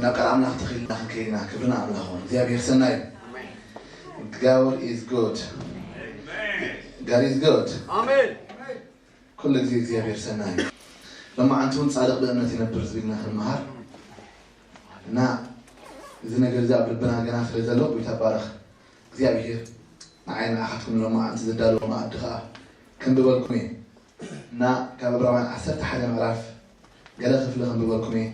ናብ ቃል ኣምላኽ ተኺልና ክንከይድ ኢና። ክብሪ ንኣምላኽ ይኹን። እግዚኣብሔር ሰናይ እዩ። God is good. God is good. ኣሜን። ኩሉ ግዜ እግዚኣብሔር ሰናይ እዩ። ሎማዓንቲ እውን ጻድቕ ብእምነት ይነብር ዝብልና ክንመሃር እና እዚ ነገር እዚ ኣብ ልብና ገና ስለ ዘሎ ጎይታ ባረኽ። እግዚኣብሔር ንዓይ ንዓኻትኩም ሎማዓንቲ ዝዳለዎ መኣዲ ኸዓ ከንብበልኩም እየ እና ካብ ዕብራውያን ዓሰርተ ሓደ ምዕራፍ ገለ ክፍሊ ከንብበልኩም እየ።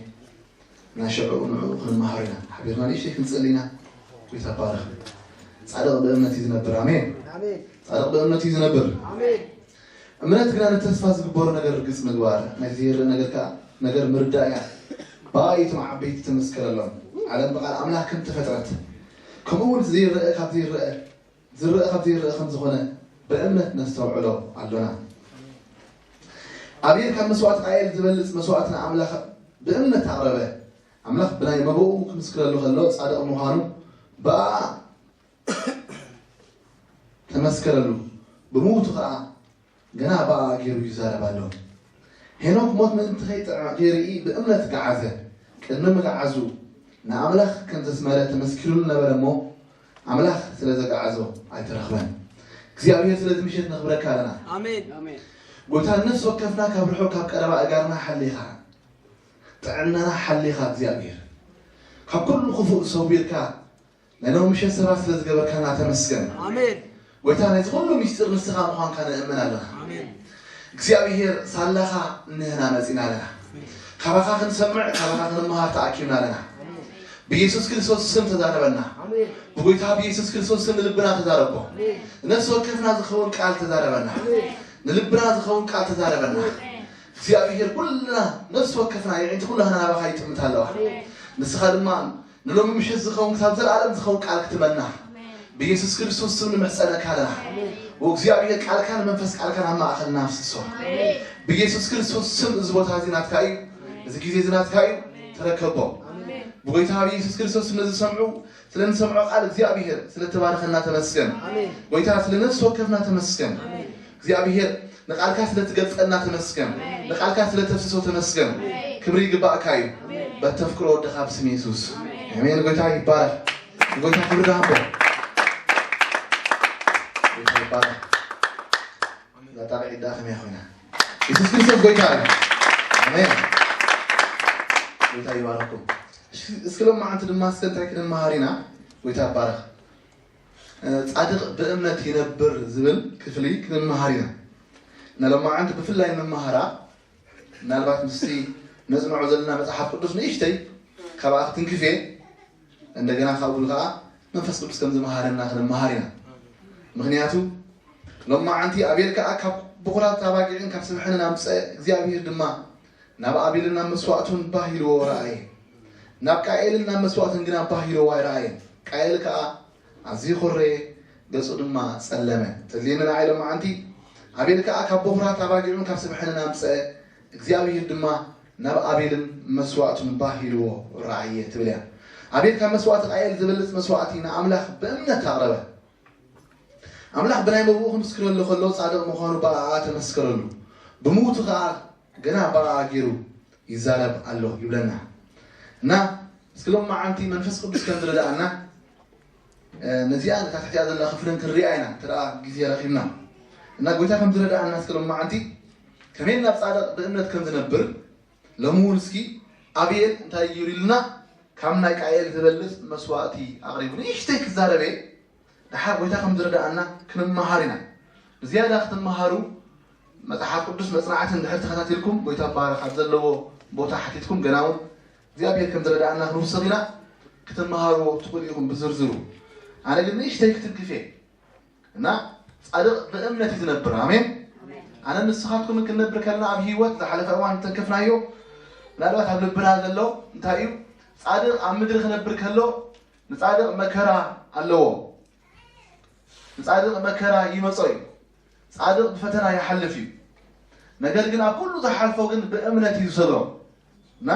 ናሽዑ ንዑ ክንመሃር ኢና። ሓቢርና ንእሽተይ ክንጽሊ ኢና። ጎይታ ባረኽ። ጻድቕ ብእምነት እዩ ዝነብር። ኣሜን። ጻድቕ ብእምነት እዩ ዝነብር። እምነት ግና ንተስፋ ዝግበሩ ነገር ርግጽ ምግባር፣ ናይ ዘይርእ ነገር ከኣ ነገር ምርዳእ እያ። ብኣይቶም ዓበይቲ ተመስከረሎም። ዓለም ብቓል ኣምላኽ ከም ተፈጥረት፣ ከምኡ እውን ዘይረአ ካብ ዘይረአ ዝረአ ካብ ዘይረአ ከም ዝኾነ ብእምነት ነስተውዕሎ ኣሎና። ኣቤል ካብ መስዋእቲ ቃየል ዝበልጽ መስዋእቲ ንኣምላኽ ብእምነት ኣቕረበ። ኣምላኽ ብናይ መብኡ ክምስክረሉ ከሎ ጻድቕ ምዃኑ ብኣ ተመስከረሉ። ብምውቱ ኸኣ ገና ብኣ ገይሩ ይዛረብ ኣሎ። ሄኖክ ሞት ምእንቲ ከይጥዕ ከይርኢ ብእምነት ገዓዘ። ቅድሚ ምግዓዙ ንኣምላኽ ከም ዘስመረ ተመስኪሩሉ ነበረ እሞ ኣምላኽ ስለ ዘገዓዞ ኣይተረኽበን። እግዚኣብሔር ስለዚ ምሸት ነኽብረካ ኣለና። ኣሜን። ጎይታ ነፍሲ ወከፍና ካብ ርሑቕ ካብ ቀረባ እጋርና ሓሊኻ ጥዕናና ሓሊኻ እግዚኣብሔር ካብ ኩሉ ክፉእ ሰዊርካ ናይ ሎሚ ምሸት ሰባት ስለ ዝገበርካና ተመስገን። ኣሜን። ጎይታ ናይዚ ኩሉ ምስጢር ንስኻ ምዃንካ ንእምን ኣለና። ኣሜን። እግዚኣብሔር ሳላኻ እንህና መጺና ኣለና። ካባኻ ክንሰምዕ ካባኻ ክንመሃር ተኣኪብና ኣለና። ብኢየሱስ ክርስቶስ ስም ተዛረበና። ብጎይታ ብኢየሱስ ክርስቶስ ስም ንልብና ተዛረቦ። ነፍሲ ወከፍና ዝኸውን ቃል ተዛረበና። ንልብና ዝኸውን ቃል ተዛረበና። እግዚኣብሔር ኩልና ነፍሲ ወከፍና የዒንቲ ኩላህና ናባኻ ይጥምት ኣለዋ። ንስኻ ድማ ንሎሚ ምሸት ዝኸውን ክሳብ ዘለኣለም ዝኸውን ቃል ክትበና ብኢየሱስ ክርስቶስ ስም ንምሕፀነካ ኣለና። ወእግዚኣብሔር ቃልካ ንመንፈስ ቃልካ ናብ ማእኸልና ኣፍስሶ። ብኢየሱስ ክርስቶስ ስም እዚ ቦታ እዚ ናትካ እዩ። እዚ ግዜ እዚ ናትካ እዩ። ተረከቦ። ብጎይታ ብኢየሱስ ክርስቶስ ስም ነዚ ዝሰምዑ ስለ ንሰምዖ ቃል እግዚኣብሔር ስለተባረኸና ተመስገን። ጎይታ ስለ ነፍሲ ወከፍና ተመስገን። እግዚኣብሔር ንቃልካ ስለትገልጸልና ተመስገን። ንቃልካ ስለተፍስሶ ተመስገን። ክብሪ ይግባእካ እዩ። በተፍቅሮ ወድኻ ብስም የሱስ ኣሜን። ጎይታ ይባረክ። ጎይታ ክብሪ ንሃቦ። ጎይታ ይባረክ። እዛ ጣቕዒት ደኣ ከመይ ኮይና? የሱስ ክርስቶስ ጎይታ እዩ። ኣሜን። ጎይታ ይባረኩም። እሺ፣ እስኪ ሎማዓንቲ ድማ እስከ እንታይ ክንመሃር ኢና? ጎይታ ይባረክ። ጻድቕ ብእምነት ይነብር ዝብል ክፍሊ ክንመሃር ኢና። ንሎማዓንቲ ብፍላይ ንመሃራ ምናልባት ምስቲ ነጽንዖ ዘለና መጽሓፍ ቅዱስ ንእሽተይ ካብኣ ክትንክፍ እየ። እንደገና ካብኡ ከዓ መንፈስ ቅዱስ ከም ዝመሃረና ክንመሃር ኢና። ምክንያቱ ሎማዓንቲ ኣቤል ከዓ ካብ ብኩራት ኣባጊዕን ካብ ስብሐንን ኣምፀ፣ እግዚኣብሔር ድማ ናብ ኣቤልን ናብ መስዋእቱን ባህ ኢልዎ ረኣየ። ናብ ቃኤልን ናብ መስዋእትን ግና ባህ ኢልዎ ኣይረኣየን። ቃኤል ከዓ ኣዝዩ ኮረየ፣ ገጹ ድማ ጸለመ። ተድልየኒ ንዓይ ሎማዓንቲ፣ ኣቤል ከዓ ካብ በኹራት ኣባጊዑን ካብ ስብሐንን ኣምጸአ፣ እግዚኣብሄር ድማ ናብ ኣቤልን መስዋእቱን ባህ ኢልዎ ረኣየ ትብል እያ። ኣቤል ካብ መስዋእቲ ቃኤል ዝበልጽ መስዋእቲ ንኣምላኽ ብእምነት ኣቕረበ። ኣምላኽ ብናይ መብኡ ክምስክረሉ ከሎ ጻድቕ ምዃኑ ብኣኣ ተመስከረሉ። ብምዉቱ ከኣ ገና ብኣኣ ገይሩ ይዛረብ ኣሎ ይብለና። እና እስኪ ሎማዓንቲ መንፈስ ቅዱስ ከም ዝረድኣና ነዚኣ እታ ትሕቲኣ ዘላ ክፍልን ክንሪኣ ኢና እንተ ደኣ ግዜ ረኺብና። እና ጎይታ ከም ዝረድኣና እስኪ ሎማዓንቲ ከመይ ናብ ጻድቕ ብእምነት ከም ዝነብር ሎሚ እውን እስኪ ኣቤል እንታይ ገይሩ ኢሉና ካብ ናይ ቃኤል ዝበልጽ መስዋእቲ ኣቕሪቡ ንእሽተይ ክዛረበ ደሓር ጎይታ ከም ዝረድኣና ክንመሃር ኢና። ብዝያዳ ክትመሃሩ መጽሓፍ ቅዱስ መጽናዕቲ እንድሕር ተኸታቲልኩም ጎይታ ባረኽ ኣብ ዘለዎ ቦታ ሓቲትኩም ገና እውን እግዚኣብሔር ከም ዝረድኣና ክንውስኽ ኢና። ክትመሃርዎ ትኽእሉ ኢኹም ብዝርዝሩ። ኣነ ግን ንእሽተይ ክትንክፍ እየ እና ጻድቕ ብእምነት እዩ ዝነብር። ኣሜን። ኣነ ንስኻትኩም ክንነብር ከለና ኣብ ህይወት ዝሓለፈ እዋን ዝተንከፍናዮ ምናልባት ኣብ ልብና ዘሎ እንታይ እዩ? ጻድቕ ኣብ ምድሪ ክነብር ከሎ ንጻድቕ መከራ ኣለዎ። ንጻድቕ መከራ ይመጾ እዩ። ጻድቕ ብፈተና ይሓልፍ እዩ። ነገር ግን ኣብ ኩሉ ዝሓልፎ ግን ብእምነት እዩ ዝሰግሮ። እና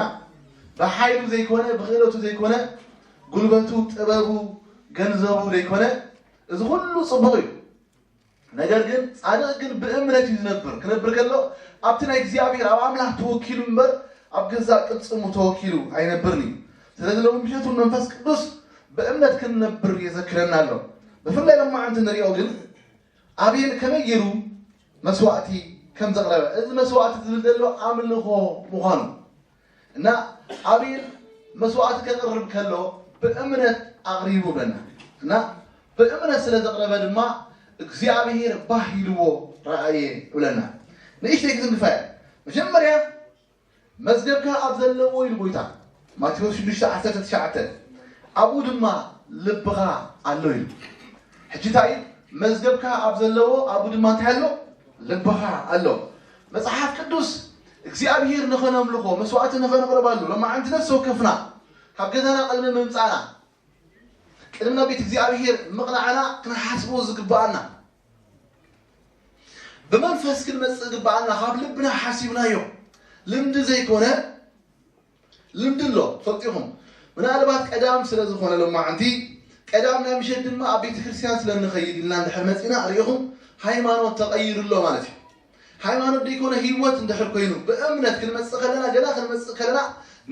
ብሓይሉ ዘይኮነ ብኽእለቱ ዘይኮነ ጉልበቱ ጥበቡ ገንዘቡ ዘይኮነ እዚ ኩሉ ጽቡቕ እዩ። ነገር ግን ጻድቕ ግን ብእምነት እዩ ዝነብር። ክነብር ከሎ ኣብቲ ናይ እግዚኣብሔር ኣብ ኣምላኽ ተወኪሉ እምበር ኣብ ገዛእ ቅልጽሙ ተወኪሉ ኣይነብርን እዩ። ስለዚ ሎሚ ምሸት እውን መንፈስ ቅዱስ ብእምነት ክንነብር የዘክረና ኣሎ። ብፍላይ ሎማዓንቲ ንሪኦ ግን ኣቤል ከመይ ገይሩ መስዋእቲ ከም ዘቕረበ፣ እዚ መስዋእቲ ዝብል ዘሎ ኣምልኾ ምዃኑ እና ኣቤል መስዋእቲ ከቕርብ ከሎ ብእምነት ኣቕሪቡ ብለና እና ብእምነት ስለ ዘቕረበ ድማ እግዚኣብሔር ባህ ኢልዎ ረኣየ ብለና። ንእሽተይ ክትንክፋ እያ። መጀመርያ መዝገብካ ኣብ ዘለዎ ኢሉ ጎይታ ማቴዎስ ሽዱሽተ ዓሰርተ ትሽዓተ፣ ኣብኡ ድማ ልብኻ ኣሎ ኢሉ። ሕጂ እንታይ እዩ? መዝገብካ ኣብ ዘለዎ ኣብኡ ድማ እንታይ ኣሎ? ልብኻ ኣሎ። መጽሓፍ ቅዱስ እግዚኣብሔር ንኸነምልኾ መስዋዕቲ ንኸነቕርበሉ ሎማዓንቲ ነፍሲ ወከፍና ካብ ገዛና ቅድሚ ምምጻእና ቅድሚ ናብ ቤት እግዚኣብሔር ምቕናዕና ክንሓስቦ ዝግብኣና ብመንፈስ ክንመጽእ ዝግብኣና ካብ ልብና ሓሲብናዮ ልምዲ ዘይኮነ ልምዲ ኣሎ ፈልጢኹም ምናልባት ቀዳም ስለ ዝኾነ ሎማዓንቲ ቀዳም ናይ ምሸት ድማ ኣብ ቤተ ክርስቲያን ስለ እንኸይድ ኢልና እንድሕር መጺና ርኢኹም ሃይማኖት ተቐይሩ ኣሎ ማለት እዩ። ሃይማኖት ደይኮነ ህይወት እንድሕር ኮይኑ ብእምነት ክንመጽእ ከለና ገና ክንመጽእ ከለና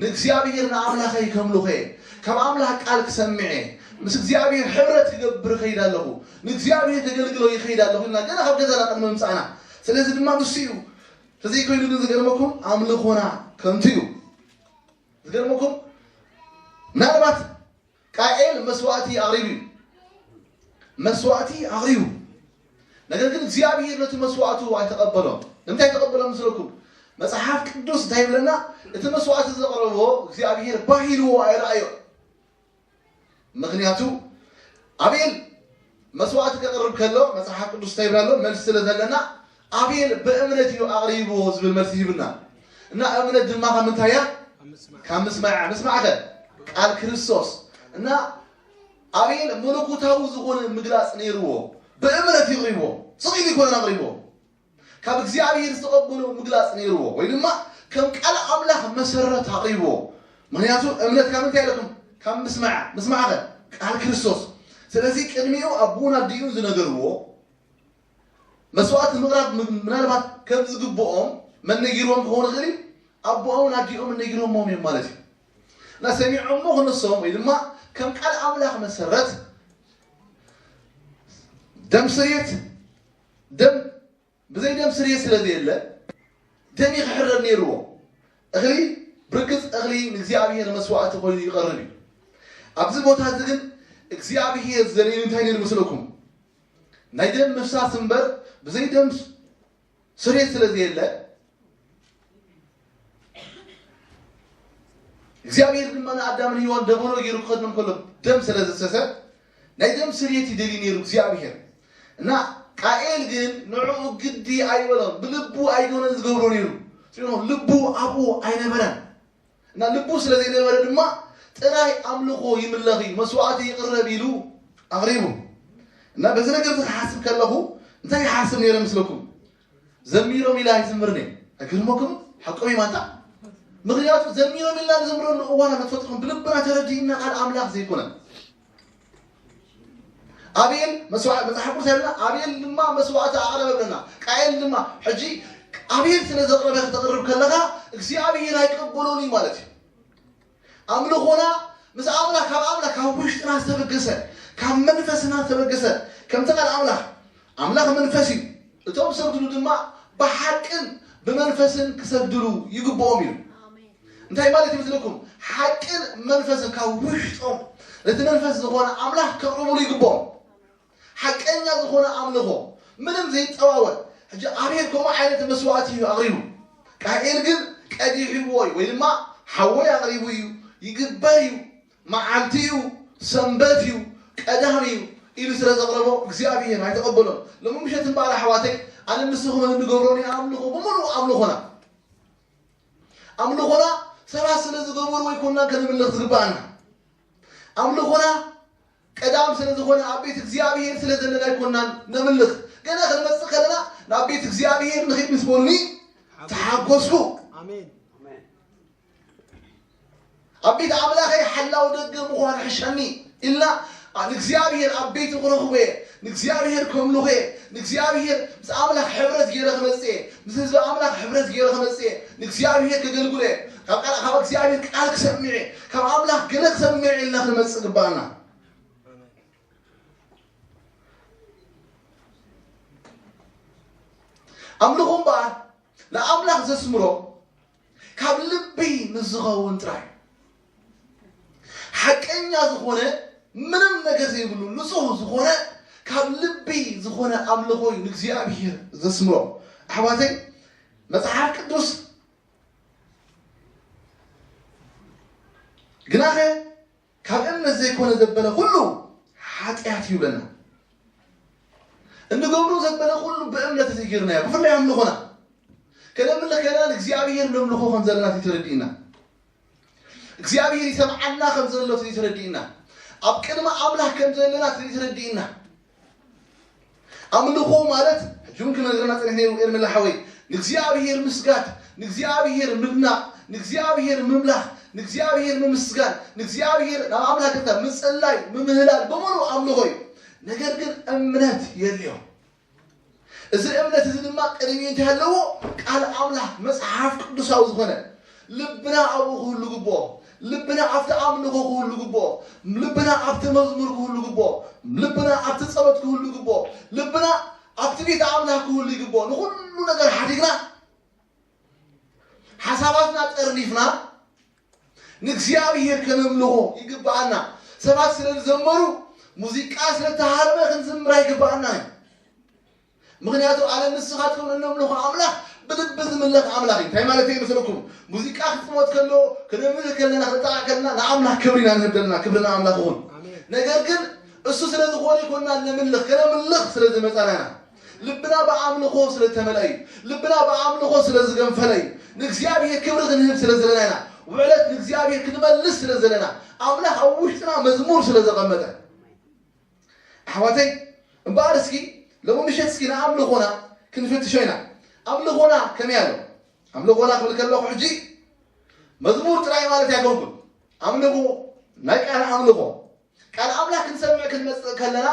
ንእግዚኣብሔር ንኣምላኸይ ከምልኾ እየ፣ ካብ ኣምላኽ ቃል ክሰምዕ እየ፣ ምስ እግዚኣብሔር ሕብረት ክገብር እኸይድ ኣለኹ፣ ንእግዚኣብሔር ከገልግሎ ይኸይድ ኣለኹ ኢልና ገና ካብ ገዛና ቅድሚ ምምጻእና። ስለዚ ድማ ንሱ እዩ። ተዘይኮይኑ ግን ዝገርመኩም ኣምልኾና ከንቱ እዩ። ዝገርመኩም ምናልባት ቃኤል መስዋእቲ ኣቕሪቡ እዩ። መስዋእቲ ኣቕሪቡ። ነገር ግን እግዚኣብሔር ነቲ መስዋእቱ ኣይተቐበሎም። ንምንታይ ኣይተቐበሎም ምስለኩም? መጽሓፍ ቅዱስ እንታይ ይብለና? እቲ መስዋእቲ ዘቕረቦ እግዚኣብሔር ባህ ኢልዎ ኣይረኣዮ። ምኽንያቱ ኣቤል መስዋእቲ ከቕርብ ከሎ መጽሓፍ ቅዱስ እንታይ ይብላ ኣሎ? መልሲ ስለ ዘለና ኣቤል ብእምነት እዩ ኣቕሪብዎ ዝብል መልሲ ሂብና። እና እምነት ድማ ካብ ምንታይ እያ? ካብ ምስማዕ። ምስማዕከ ቃል ክርስቶስ። እና ኣቤል መለኮታዊ ዝኾነ ምግላጽ ነይርዎ። ብእምነት እዩ ኣቕሪብዎ። ስቕ ኢሉ ይኮነን ኣቕሪብዎ። ካብ እግዚኣብሔር ዝተቐበሎ ምግላጽ ነይርዎ። ወይ ድማ ከም ቃል ኣምላኽ መሰረት ኣቕሪብዎ። ምኽንያቱ እምነት ካብ ምንታይ ኣለኩም? ካብ ምስማዕ። ምስማዕኸ ቃል ክርስቶስ። ስለዚ ቅድሚኡ ኣቦኡን ኣዲኡን ዝነገርዎ መስዋእቲ ምቕራብ ም- ምናልባት ከም ዝግብኦም መን ነጊርዎም ክኸውን ይኽእል እዩ? ኣቦኦምን ኣዲኦምን ነጊሮሞም እዮም ማለት እዩ። እና ሰሚዖሞ ክነሶም ወይ ድማ ከም ቃል ኣምላኽ መሰረት ደም ስርየት ደም ብዘይ ደም ስርየት ስለ ዘየለ ደም እዩ ክሕረድ ነይርዎ። እኽሊ ብርግጽ እኽሊ ንእግዚኣብሔር መስዋእቲ ኮይኑ ይቐርብ እዩ። ኣብዚ ቦታ እዚ ግን እግዚኣብሔር ዘርእዩ እንታይ ነይሩ መስለኩም? ናይ ደም ምፍሳስ እምበር ብዘይ ደም ስርየት ስለ ዘየለ እግዚኣብሔር ድማ ንኣዳምን ሄዋን ደበሎ ገይሩ ክኸድኖም ከሎ ደም ስለ ዘፍሰሰ ናይ ደም ስርየት ይደልዩ ነይሩ እግዚኣብሔር። እና ቃኤል ግን ንዕኡ ግዲ ኣይበሎን፣ ብልቡ ኣይኮነን ዝገብሮ ነይሩ። ስለዚ ልቡ ኣብኡ ኣይነበረን። እና ልቡ ስለ ዘይነበረ ድማ ጥራይ ኣምልኾ ይምለኽ እዩ፣ መስዋዕቲ ይቕረብ ኢሉ ኣቕሪቡ። እና በዚ ነገር እዚ ክሓስብ ከለኹ እንታይ ይሓስብ ነይረ ምስለኩም? ዘሚሮም ኢለ ኣይዝምርን እየ። ኣይገርመኩም? ሓቆም እዩ ማንታ። ምኽንያቱ ዘሚሮም ኢልና ንዘምረሉ እዋን መትፈጥኩም ብልብና ተረዲእና ቃል ኣምላኽ ዘይኮነ ኣቤል መስዋዕ መጽሓፍ ቅዱስ ያለና ኣቤል ድማ መስዋዕቲ ኣቕረበ ብለና ቃኤል ድማ ሕጂ ኣቤል ስለ ዘቕረበ ክተቕርብ ከለኻ እግዚኣብሔር ኣይቀበሎን እዩ ማለት እዩ። ኣምልኾና ምስ ኣምላኽ ካብ ኣምላኽ ካብ ውሽጥና ዝተበገሰ ካብ መንፈስና ዝተበገሰ ከምቲ ቃል ኣምላኽ ኣምላኽ መንፈስ እዩ። እቶም ዝሰግድሉ ድማ ብሓቅን ብመንፈስን ክሰግድሉ ይግብኦም እዩ። እንታይ ማለት ይመስለኩም? ሓቅን መንፈስን ካብ ውሽጦም ነቲ መንፈስ ዝኾነ ኣምላኽ ከቕርብሉ ይግብኦም። ሓቀኛ ዝኾነ ኣምልኾ ምንም ዘይጠዋወል። ሕጂ ኣቤል ከምኡ ዓይነት መስዋእቲ እዩ ኣቕሪቡ። ቃኤል ግን ቀዲሕዎ እዩ ወይ ድማ ሓወይ ኣቕሪቡ እዩ ይግበር እዩ መዓልቲ እዩ ሰንበት እዩ ቀዳም እዩ ኢሉ ስለ ዘቕረቦ እግዚኣብሔር ኣይተቐበሎን። ሎሚ ምሸት እምበኣር ኣሕዋተይ ኣነ ምስኹም እንገብሮ ናይ ኣምልኾ ብምሉእ ኣምልኾና ኣምልኾና ሰባት ስለ ዝገበሩ ኣይኮንና ከነምልኽ ዝግባኣና። ኣምልኾና ቀዳም ስለ ዝኾነ ኣብ ቤት እግዚኣብሔር ስለ ዘለና ኣይኮንናን ነምልኽ። ገና ክንመጽእ ከለና ናብ ቤት እግዚኣብሔር ንኺድ ምስ በሉኒ ተሓጎስኩ። ኣሜን። ኣብ ቤት ኣምላኸይ ሓላው ደገ ምዃን ሕሸኒ ኢልና ንእግዚኣብሔር ኣብ ቤቱ ክረኽቦ እየ፣ ንእግዚኣብሔር ከምልኾ እየ፣ ንእግዚኣብሔር ምስ ኣምላኽ ሕብረት ገይረ ክመጽእ እየ፣ ምስ ህዝቢ ኣምላኽ ሕብረት ገይረ ክመጽእ እየ፣ ንእግዚኣብሔር ከገልግሎ እየ፣ ካብ ቃል ካብ እግዚኣብሔር ቃል ክሰምዕ እየ፣ ካብ ኣምላኽ ገለ ክሰምዕ እየ ኢልና ክንመጽእ ግባኣና። ኣምልኾ እምበኣር ንኣምላኽ ዘስምሮ ካብ ልቢ ምስ ዝኸውን ጥራይ ሓቀኛ ዝኾነ ምንም ነገር ዘይብሉ ንጹህ ዝኾነ ካብ ልቢ ዝኾነ ኣምልኾ እዩ ንእግዚኣብሔር ዘስምሮ። ኣሕዋተይ መጽሓፍ ቅዱስ ግናኸ ካብ እምነት ዘይኮነ ዘበለ ኩሉ ሓጢኣት እዩ ይብለና። እንገብሮ ዘበለ ኩሉ ብእምነት ዘይጌርናዮ ብፍላይ ኣምልኾና ከነምልኽ ከለና ንእግዚኣብሔር ነምልኾ ከም ዘለና ተረዲእና እግዚኣብሔር ይሰምዓና ከም ዘሎ ተረዲእና ኣብ ቅድሚ ኣምላኽ ከም ዘለና ተረዲእና ኣምልኾ ማለት ሕጂ እውን ክነግረና ጸኒሕ ነይሩ ኤርሚላ ሓወይ ንእግዚኣብሔር ምስጋድ ንእግዚኣብሔር ምድናቕ ንእግዚኣብሔር ምምላኽ ንእግዚኣብሔር ምምስጋን ንእግዚኣብሔር ናብ ኣምላኽ ቅርታ ምጽላይ ምምህላል በሙሉ ኣምልኾ እዩ ነገር ግን እምነት የድልዮ እዚ እምነት እዚ ድማ ቅድሚ እንታይ ኣለዎ ቃል ኣምላኽ መጽሓፍ ቅዱሳዊ ዝኾነ ልብና ኣብኡ ክህሉ ግብኦ ልብና ኣብቲ ኣምልኾ ክህሉ ግብኦ ልብና ኣብቲ መዝሙር ክህሉ ግብኦ ልብና ኣብቲ ጸሎት ክህሉ ግብኦ ልብና ኣብቲ ቤት ኣምላኽ ክህሉ ይግብኦ ንኹሉ ነገር ሓዲግና ሓሳባትና ጠርኒፍና ንእግዚኣብሔር ከነምልኾ ይግብኣና ሰባት ስለ ዝዘመሩ ሙዚቃ ስለ ተሃርመ ክንዝምር ኣይግብኣና እዩ ምኽንያቱ ኣነ ንስኻትኩም እነምልኾ ኣምላኽ ብልቢ ዝምለኽ ኣምላኽ እዩ እንታይ ማለት እዩ መስለኩም ሙዚቃ ክፅወት ከሎ ክንምልኽ ከለና ክንጠቃዕ ከለና ንኣምላኽ ክብሪ ኢና ንህብ ዘለና ክብሪ ንኣምላኽ ይኹን ነገር ግን እሱ ስለ ዝኾነ ይኮና እነምልኽ ከነምልኽ ስለ ዝመፃና ኢና ልብና ብኣምልኾ ስለ ዝተመልአ እዩ ልብና ብኣምልኾ ስለ ዝገንፈለ እዩ ንእግዚኣብሔር ክብሪ ክንህብ ስለ ዘለና ኢና ውዕለት ንእግዚኣብሔር ክንመልስ ስለ ዘለና ኣምላኽ ኣብ ውሽጥና መዝሙር ስለ ዘቐመጠ ኣሕዋተይ እምበኣር እስኪ ሎሚ ምሸት እስኪ ንኣምልኾና ክንፍትሾ ኢና ኣምልኾና ከመይ ኣሎ ኣምልኾና ክብል ከለኹ ሕጂ መዝሙር ጥራይ ማለት ኣይኮንኩን ኣምልኾ ናይ ቃል ኣምልኾ ቃል ኣምላኽ ክንሰምዕ ክንመፅእ ከለና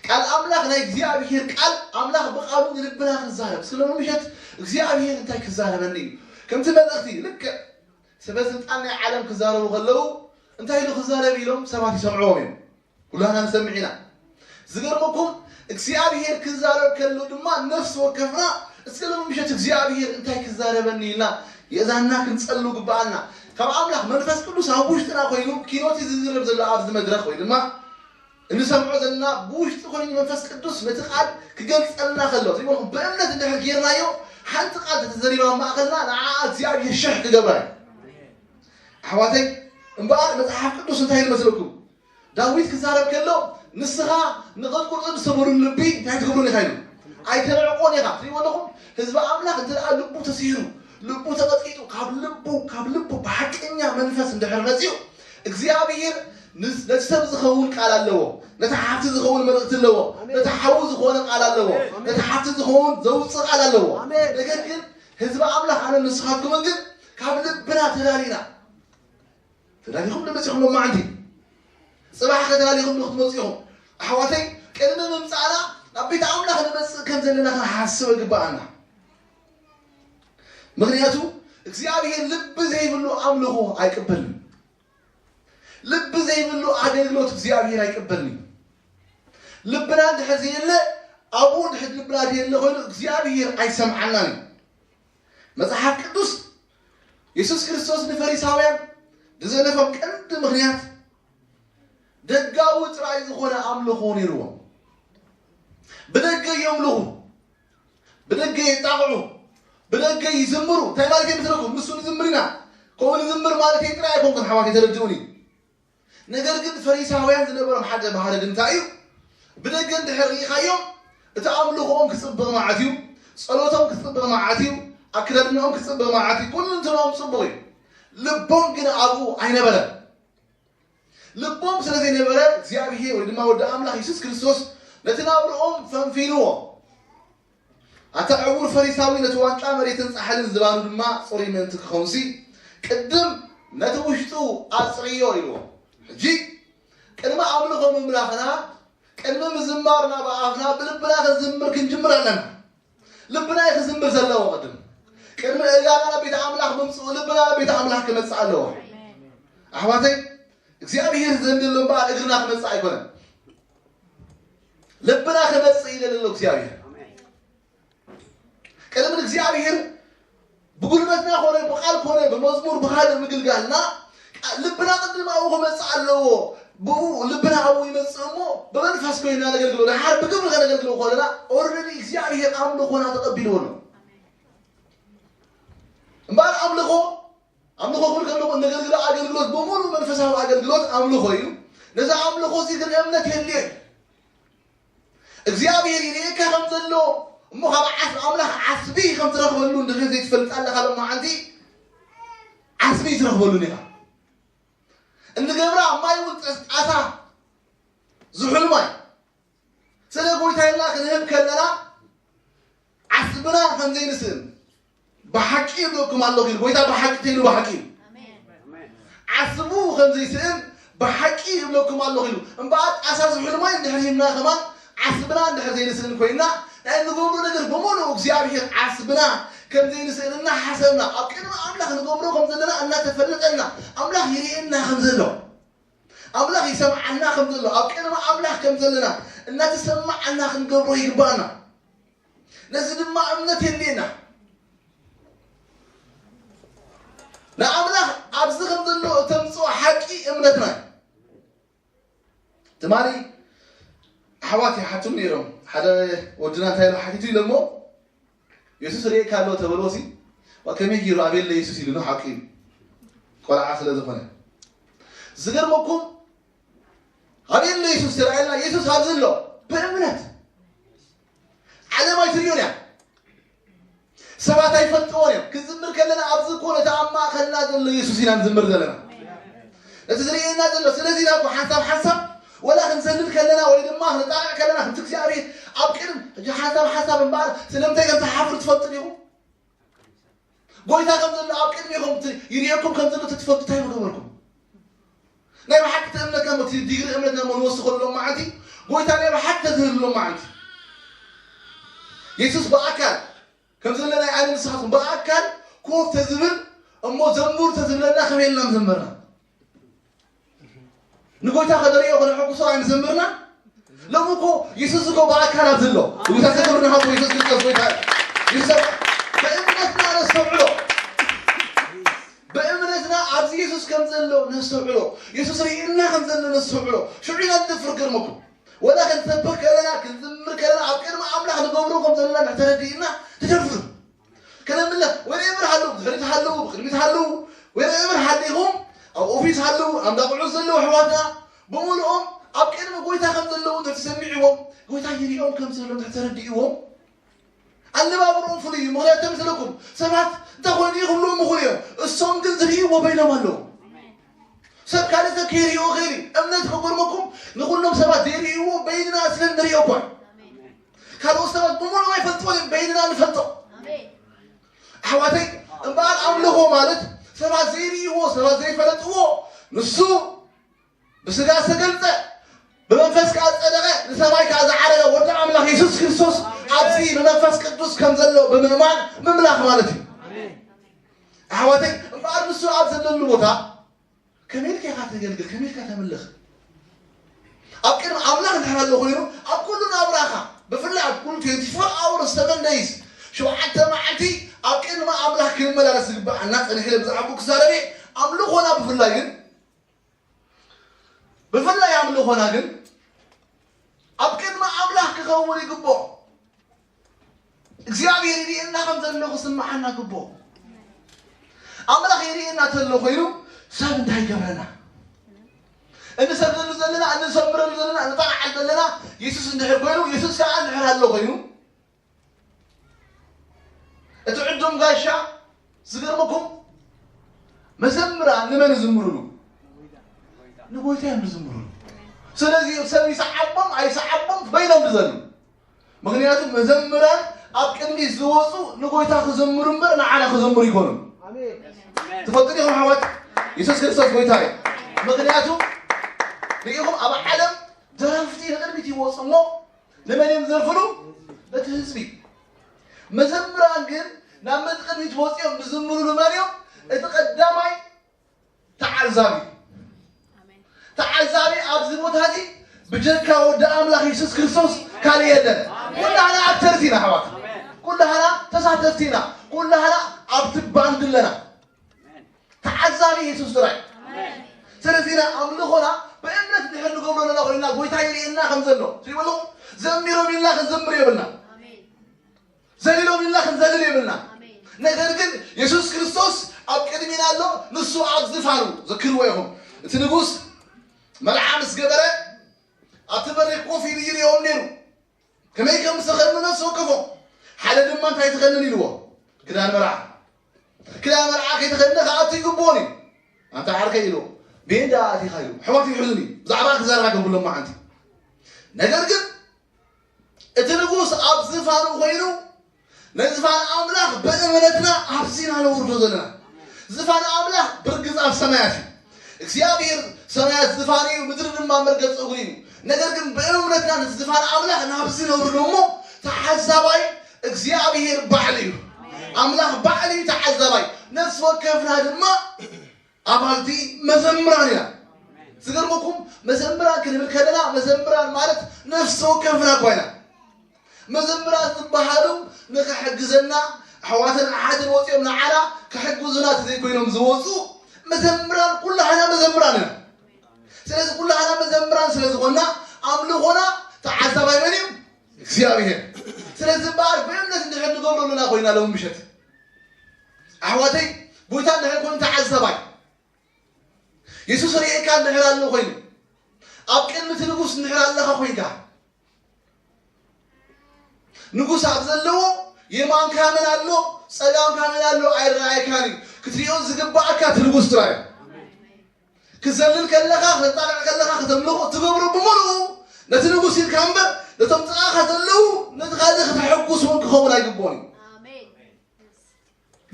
ቃል ኣምላኽ ናይ እግዚኣብሔር ቃል ኣምላኽ ብቃሉ ንልብና ክንዛረብ እስኪ ሎሚ ምሸት እግዚኣብሔር እንታይ ክዛረበኒ እዩ ከምቲ መልእኽቲ ልክዕ ሰበ ስልጣን ናይ ዓለም ክዛረቡ ከለዉ እንታይ ኢሉ ክዛረብ ኢሎም ሰባት ይሰምዕዎም እዮም ኩላና ንሰምዕ ኢና ዝገርመኩም እግዚኣብሔር ክዛረብ ከሎ ድማ ነፍሲ ወከፍና እስከ ሎም ምሸት እግዚኣብሔር እንታይ ክዛረበኒ ኢልና የእዛንና ክንጸሉ ግብኣና ካብ ኣምላኽ መንፈስ ቅዱስ ኣብ ውሽጥና ኮይኑ ኪኖቲ ዝዝረብ ዘሎ ኣብዚ መድረኽ ወይ ድማ እንሰምዖ ዘለና ብውሽጢ ኮይኑ መንፈስ ቅዱስ ነቲ ቃል ክገልጸልና ከሎ ዘይበልኩም ብእምነት እንድሕር ጌርናዮ ሓንቲ ቃል ተተዘሪባ ማእኸልና ንዓ እግዚኣብሔር ሽሕ ክገብራ እዩ ኣሕዋተይ እምበኣር መጽሓፍ ቅዱስ እንታይ ይመስለኩም ዳዊት ክዛረብ ከሎ ንስኻ ንቐጥቁጥን ዝሰበሩን ልቢ እንታይ ትገብሩን ኢኻ ኢሉ ኣይተንዕቆን ኢኻ ትሪእዎ ኣለኹም ህዝቢ ኣምላኽ እንተ ደኣ ልቡ ተሲሩ ልቡ ተቐጥቂጡ ካብ ልቡ ካብ ልቡ ብሓቀኛ መንፈስ እንድሕር መፅኡ እግዚኣብሔር ነቲ ሰብ ዝኸውን ቃል ኣለዎ ነቲ ሓፍቲ ዝኸውን መልእክቲ ኣለዎ ነቲ ሓዉ ዝኾነ ቃል ኣለዎ ነቲ ሓፍቲ ዝኸውን ዘውፅእ ቃል ኣለዎ ነገር ግን ህዝቢ ኣምላኽ ኣነ ንስኻትኩምን ግን ካብ ልብና ተላሊና ተዳሊኹም ንመፂኹም ሎማዓንቲ ፅባሕ ከተዳሊኹም ንክትመፁ ኢኹም ኣሕዋተይ ቅድሚ ምምፃእና ናብ ቤት ኣምላኽ ንመፅእ ከም ዘለና ክንሓስብ ይግበኣና ምክንያቱ እግዚኣብሔር ልቢ ዘይብሉ ኣምልኾ ኣይቅበልን ልቢ ዘይብሉ ኣገልግሎት እግዚኣብሔር ኣይቅበልን ልብና እንድሕር ዘየለ ኣብኡ እንድሕር ልብና ዘየለ ኮይኑ እግዚኣብሔር ኣይሰምዓናን እዩ መጽሓፍ ቅዱስ የሱስ ክርስቶስ ንፈሪሳውያን ዝዘለፎም ቀንዲ ምኽንያት ደጋዊ ጥራይ ዝኾነ ኣምልኾ ነይርዎም። ብደገ የምልኹ፣ ብደገ የጣቕዑ፣ ብደገ ይዝምሩ። እንታይ ማለት እዩ መስለኩም? ንሱ ንዝምር ኢና። ከምኡ ንዝምር ማለት ጥራይ ኣይኮንኩን፣ ኣሕዋተይ፣ ተረድኡኒ። ነገር ግን ፈሪሳውያን ዝነበሮም ሓደ ባህርያት እንታይ እዩ? ብደገ እንድሕር ርኢኻዮም፣ እቲ ኣምልኾኦም ክጽብቕ መዓት እዩ፣ ጸሎቶም ክጽብቕ መዓት እዩ፣ ኣከዳድናኦም ክጽብቕ መዓት እዩ፣ ኩልንትንኦም ጽቡቕ እዩ። ልቦም ግን ኣብኡ ኣይነበረን። ልቦም ስለ ዘይነበረ፣ እግዚኣብሄር ወይ ድማ ወዲ ኣምላኽ የሱስ ክርስቶስ ነቲ ናብርኦም ፈንፊንዎ። ኣታ ዕዉር ፈሪሳዊ ነቲ ዋንጫ መሬትን ጻሕልን ዝባኑ ድማ ጽሩይ ምእንቲ ክኸውንሲ፣ ቅድም ነቲ ውሽጡ ኣጽርዮ ኢልዎ። ሕጂ ቅድሚ ኣምልኾ ምምላኽና፣ ቅድሚ ምዝማርና ብኣፍና፣ ብልብና ክንዝምር ክንጅምር ኣለና። ልብና እዩ ክዝምር ዘለዎ። ቅድም ቅድሚ እጋና ናብ ቤት ኣምላኽ ምምፅኡ፣ ልብና ናብ ቤት ኣምላኽ ክመፅእ ኣለዎ። ኣሕዋተይ፣ እግዚኣብሔር ዘንድሎ እምበኣር እግርና ክመፅእ ኣይኮነን። ልብና ክመፅእ ይደሊ ኣሎ እግዚኣብሔር። ቅድሚ እግዚኣብሔር ብጉልበትና ኮነ፣ ብቃል ኮነ፣ ብመዝሙር፣ ብካልእ ምግልጋልና፣ ልብና ቅድም ኣብኡ ክመፅእ ኣለዎ። ብኡ ልብና ኣብኡ ይመፅእ እሞ፣ ብመንፈስ ኮይና ነገልግሎ። ድሓር ብግብሪ ከነገልግሎ ከለና፣ ኦልሬዲ እግዚኣብሔር ኣምልኾና ተቐቢልዎ ኣሎ። እምበኣር ኣምልኾ፣ ኣምልኾ ክብል ከለኹ፣ እነገልግሎ ኣገልግሎት ብምሉእ መንፈሳዊ ኣገልግሎት ኣምልኾ እዩ። ነዚ ኣምልኾ እዚ ግን እምነት የድልዮ እዩ። እግዚኣብሔር ይርእየካ ከም ዘሎ እሞ፣ ካብ ዓስ-፣ ኣምላኽ ዓስቢ ከም ትረኽበሉ እንድሕር ዘይትፈልጥ ኣለኻ፣ ሎማዓንቲ ዓስቢ ትረኽበሉ ኢኻ። እንገብራ ማይ እውን ጠስ-፣ ጣሳ ዝሑል ማይ ስለ ጎይታ ኢልና ክንህብ ከለና፣ ዓስብና ከም ዘይንስእን ብሓቂ ይብለኩም ኣለኹ ኢሉ። ጎይታ ብሓቂ ተይሉ ብሓቂ እዩ። ዓስቡ ከም ዘይስእን ብሓቂ ይብለኩም ኣለኹ ኢሉ። እምበኣር ጣሳ ዝሑል ማይ እንድሕር ሂብና ከማን ዓስብና እንድሕር ዘይንስእን ኮይና፣ ናይ እንገብሮ ነገር ብምሉእ እግዚኣብሔር ዓስብና ከም ዘይንስእን እናሓሰብና፣ ኣብ ቅድሚ ኣምላኽ ንገብሮ ከም ዘለና እናተፈለጠና፣ ኣምላኽ ይርእየና ከም ዘሎ፣ ኣምላኽ ይሰምዓና ከም ዘሎ፣ ኣብ ቅድሚ ኣምላኽ ከም ዘለና እናተሰማዓና ክንገብሮ ይግባኣና። ነዚ ድማ እምነት የድልየና። ንኣምላኽ ኣብዚ ከም ዘሎ እተምፅኦ ሓቂ እምነትና እዩ። ትማሊ ኣሕዋት ይሓቱኒ ነይሮም። ሓደ ወድና እንታይ ኢሉ ሓቲቱ ኢሎሞ፣ "የሱስ ርእየካ ኣሎ" ተበልዎ ሲ፣ "ዋ፣ ከመይ ገይሩ ኣበየለ የሱስ?" ኢሉ ነው ሓቂ እዩ። ቆልዓ ስለ ዝኾነ። ዝገርመኩም፣ ኣበየለ የሱስ ይረኣየልና፣ የሱስ ኣብዚ ኣሎ። ብእምነት። ዓለም ኣይትርእዮን እያ። ሰባት ኣይፈልጥዎን እዮም። ክንዝምር ከለና ኣብዚ እኮ ነቲ ኣብ ማእከልና ዘሎ የሱስ ኢና ንዝምር ዘለና። ነቲ ዝርእየና ዘሎ። ስለዚ ኢና እኮ ሓንሳብ ሓንሳብ ወላ ክንዘልል ከለና ወይ ድማ ክንጣቕዕ ከለና፣ ከምቲ እግዚኣብሔር ኣብ ቅድም፣ ሕጂ ሓንሳብ ሓንሳብ እምበኣር ስለምንታይ ከም ትሓፍሩ ትፈልጡ ዲኹም? ጎይታ ከም ዘሎ ኣብ ቅድሜኹም ት-፣ ይርእየኩም ከም ዘሎ ትትፈልጡ እንታይ ምገበርኩም? ናይ ብሓቂ እቲ እምነትና እሞ እቲ ዲግሪ እምነትና እሞ ንወስኸሉ ሎማዓንቲ፣ ጎይታ ናይ ብሓቂ ተዝህሉ ሎማዓንቲ። የሱስ ብኣካል ከም ዘሎ ናይ ኣነ ንስኻትኩም ብኣካል ኮፍ ተዝብል እሞ ዘምሩ ተዝብለና ከመይ ኢልና ምዘመርና? ንጎይታ ከነርእዮ ከነሐጉሶ ኣይምዘመርና? ሎሚ እኮ የሱስ እኮ ብኣካል ኣብዚ ኣሎ። ጎይታ ክብሪ ንሃቦ፣ የሱስ ክርስቶስ ጎይታ እዩ። የሱስ ኣብ-፣ ብእምነትና ነስተውዕሎ። ብእምነትና ኣብዚ የሱስ ከም ዘሎ ነስተውዕሎ። የሱስ ርኢና ከም ዘሎ ነስተውዕሎ። ሽዑ ኢና ንደፍር፣ ገርመኩም። ወላ ክንሰብኽ ከለና፣ ክንዝምር ከለና፣ ኣብ ቅድሚ ኣምላኽ ንገብሮ ከም ዘለና እንድሕር ተረዲእና፣ ንደፍር። ከነምልኽ፣ ወይ እምር ሃለዉ፣ ብድሕሪት ሃለዉ፣ ብቅድሚት ሃለዉ፣ ወይ እምር ሃሊኹም፣ ኣብ ኦፊስ ሃለዉ፣ ኣብ እንዳቕዑ ዘለዉ ኣሕዋትና፣ ብምሉኦም ኣብ ቅድሚ ጎይታ ከም ዘለዉ እንድሕር ተሰሚዕዎም፣ ጎይታ ይሪኦም ከም ዘሎ እንድሕር ተረዲእዎም፣ ኣነባብርኦም ፍሉይ እዩ። ምኽንያቱ እንታይ መሰለኩም? ሰባት እንታይ ኮይኑ እዩ ክብልዎም ይኽእሉ እዮም። እሶም ግን ዝርእይዎ በይኖም ኣለዉ። ሰብ ካልእ ሰብ ከይርእይዎ ይኽእል እዩ። እምነት ከገርመኩም፣ ንኹሎም ሰባት ዘይርእይዎ በይንና ስለ ንርእዮ እኳ። ካልኦት ሰባት ብምሉኦም ኣይፈልጥዎን እዮም፣ በይንና ንፈልጦ። ኣሕዋተይ፣ እምበኣር ኣምልኾ ማለት ሰባት ዘይርእይዎ፣ ሰባት ዘይፈለጥዎ፣ ንሱ ብስጋ ዝተገልጸ፣ ብመንፈስ ከኣ ዝጸደቐ፣ ንሰማይ ከኣ ዝዓረገ ወዲ ኣምላኽ የሱስ ክርስቶስ ኣብዚ ብመንፈስ ቅዱስ ከም ዘሎ ብምእማን ምምላኽ ማለት እዩ። ኣሕዋተይ፣ እምበኣር ንሱ ኣብ ዘለሉ ቦታ ከመይ ኢልካ ኢኻ ተገልግል? ከመይ ኢልካ ተምልኽ? ኣብ ቅድሚ ኣምላኽ እንድሕር ኣሎ ኮይኑ፣ ኣብ ኩሉ ናብራኻ፣ ብፍላይ ኣብ ኩሉ ትዌንቲ ፎር ኣወርስ፣ ሰቨን ደይስ፣ ሸውዓተ መዓልቲ ኣብ ቅድሚ ኣምላኽ ክንመላለስ ዝግብኣና፣ ጸኒሕ ኢለ ብዛዕባኡ ክዛረብ እየ። ኣምልኾና ብፍላይ ግን፣ ብፍላይ ኣምልኾና ግን ኣብ ቅድሚ ኣምላኽ ክኸውን ይግብኦ። እግዚኣብሔር ይርእየና ከም ዘሎ ክስምዓና ግብኦ። ኣምላኽ ይርእየና ተሎ ኮይኑ ሰብ እንታይ ይገብረና? እንሰግደሉ ዘለና፣ እንሰምረሉ ዘለና፣ እንጠቕዓሉ ዘለና የሱስ እንድሕር ኮይኑ፣ የሱስ ከኣ እንድሕር ኣሎ ኮይኑ፣ እቲ ዕዱም ጋሻ ዝገርመኩም መዘምራን ንመን ይዝምሩሉ? ንጎይታ እዮም ዝዝምሩሉ። ስለዚ ሰብ ይሰዓቦም ኣይሰዓቦም በይኖም ዝዘሉ። ምኽንያቱ መዘምራን ኣብ ቅድሚት ዝወፁ ንጎይታ ክዘምሩ እምበር ንዓና ክዘምሩ ይኮኑን። ኣሜን። ትፈልጡ ዲኹም ኣሕዋት? የሱስ ክርስቶስ ጎይታ እዩ። ምኽንያቱ ርኢኹም፣ ኣብ ዓለም ደረፍቲ ንቕድሚት ይወፁ እሞ ንመን እዮም ዝደርፍሉ? ነቲ ህዝቢ። መዘምራን ግን ናብ መዚ ቅድሚት ወፂኦም ዝዝምሩሉ መን እዮም? እቲ ቀዳማይ ተዓዛቢ። ተዓዛቢ ኣብዚ ቦታ እዚ ብጀካ ወዲ ኣምላኽ የሱስ ክርስቶስ ካልእ የለን። ኩላህና ኣክተርስ ኢና ኣሕዋት፣ ኩላህና ተሳተፍቲ ኢና፣ ኩላህና ኣብቲ ባንድ ኣለና። ተዓዛቢ የሱስ ጥራይ። ስለዚ ኢና ኣምልኾና ብእምነት ድሕር ንገብሮ ዘለና ኮይና ጎይታ ይርእየና ከም ዘሎ ትሪእዎ ኣለኹም። ዘሚሮም ኢልና ክንዘምር የብልና፣ ዘሊሎም ኢልና ክንዘልል የብልና። ነገር ግን የሱስ ክርስቶስ ኣብ ቅድሚና ኣሎ። ንሱ ኣብ ዝፋኑ፣ ዘክርዎ ኢኹም፣ እቲ ንጉስ መርዓ ምስ ገበረ ኣብቲ በሪ ኮፍ ኢሉ ይርእዮም ነይሩ። ከመይ ከም ዝተኸድኑ ነፍሲ ወከፎም። ሓደ ድማ እንታይ ትኸድን ኢልዎ? ክዳን መርዓ። ክዳን መርዓ ከይተኸድነ ክኣቱ ይግብኦን እዩ። ኣንታ ዓርከይ ኢልዎ። ቤንዳ ኣቲኻ ኢሉ። ኣሕዋት ይሕዙኒ። ብዛዕባ ክዛረባ ከም ብሎም መዓንቲ። ነገር ግን እቲ ንጉስ ኣብ ዝፋኑ ኮይኑ ነዝፋን ኣምላኽ ብእምነትና ኣብዚና ነውርዶ ዘለና። ዝፋን ኣምላኽ ብርግጽ ኣብ ሰማያት እዩ። እግዚኣብሔር ሰማያት ዝፋን እዩ፣ ምድሪ ድማ መርገጽ እግሩ እዩ። ነገር ግን ብእምነትና ነቲ ዝፋን ኣምላኽ ናብዚ ነውርዶ እሞ ተሓዛባይ እግዚኣብሔር ባዕሉ እዩ። ኣምላኽ ባዕሉ እዩ ተሓዛባይ። ነፍሲ ወከፍና ድማ ኣባልቲ መዘምራን ኢና። ዝገርመኩም መዘምራን ክንብል ከለና መዘምራን ማለት ነፍሲ ወከፍና እኳ ኢና። መዘምራን ዝበሃሉ ንኽሕግዘና ኣሕዋትን ኣሓትን ወፂኦም ንዓና ክሕግዙና ተዘይኮይኖም ዝወፁ መዘምራን ኩላህና መዘምራን ኢና። ስለዚ ኩላህና መዘምራን ስለ ዝኾንና ኣምልኾና ተዓዛባይ መን እዩ? እግዚኣብሔር። ስለዚ እምበኣር ብእምነት እንድሕር ንገብሮ ኣለና ኮይና ሎም ምሸት ኣሕዋተይ ጎይታ እንድሕር ኮይኑ ተዓዛባይ የሱስ ርእየካ እንድሕር ኣሎ ኮይኑ ኣብ ቅድሚ እቲ ንጉስ እንድሕር ኣለኻ ኮይንካ ንጉስ ኣብ ዘለዎ የማንካ መን ኣሎ ጸጋምካ መን ኣሎ ኣይረኣየካን እዩ። ክትሪኦ ዝግባኣካ እቲ ንጉስ ጥራይ እዩ። ክዘልል ከለኻ ክተጣቕዕ ከለኻ ከተምልኾ ትገብሮ ብምሉኡ ነቲ ንጉስ ኢልካ እምበር ነቶም ጥቓኻ ዘለዉ ነቲ ካልእ ክተሐጉስ እውን ክኸውን ኣይግብኦን እዩ።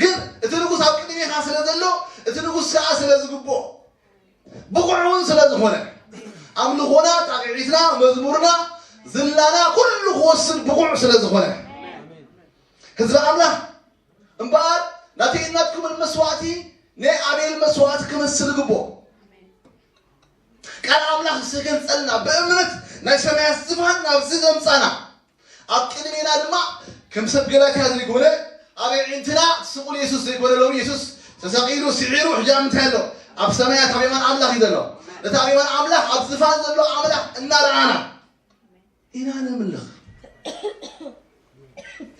ግን እቲ ንጉስ ኣብ ቅድሜኻ ስለ ዘሎ እቲ ንጉስ ከዓ ስለ ዝግብኦ ብቑዕ እውን ስለ ዝኾነ ኣምልኾና ጣቕዒትና መዝሙርና ዝላና ኩሉ ክወስድ ብቑዕ ስለ ዝኾነ ህዝቢ ኣምላኽ እምበኣር ናተይ ናትኩምን መስዋእቲ ናይ ኣቤል መስዋእቲ ክመስል ይግብኦ። ቃል ኣምላኽ ዝተገልጸልና ብእምነት ናይ ሰማያት ዝፋን ናብዚ ዘምጻና ኣብ ቅድሜና ድማ ከም ሰብ ገላትያ ዘይኮነ ኣብ ኣዒንትና ስቑል የሱስ ዘይኮነ ሎሚ የሱስ ተሰቒሉ ስዒሩ ሕጂ ኣብ ምንታይ ኣሎ? ኣብ ሰማያት ኣብ የማን ኣምላኽ እዩ ዘሎ። ነቲ ኣብ የማን ኣምላኽ ኣብ ዝፋን ዘሎ ኣምላኽ እናረኣና ኢና ነምልኽ።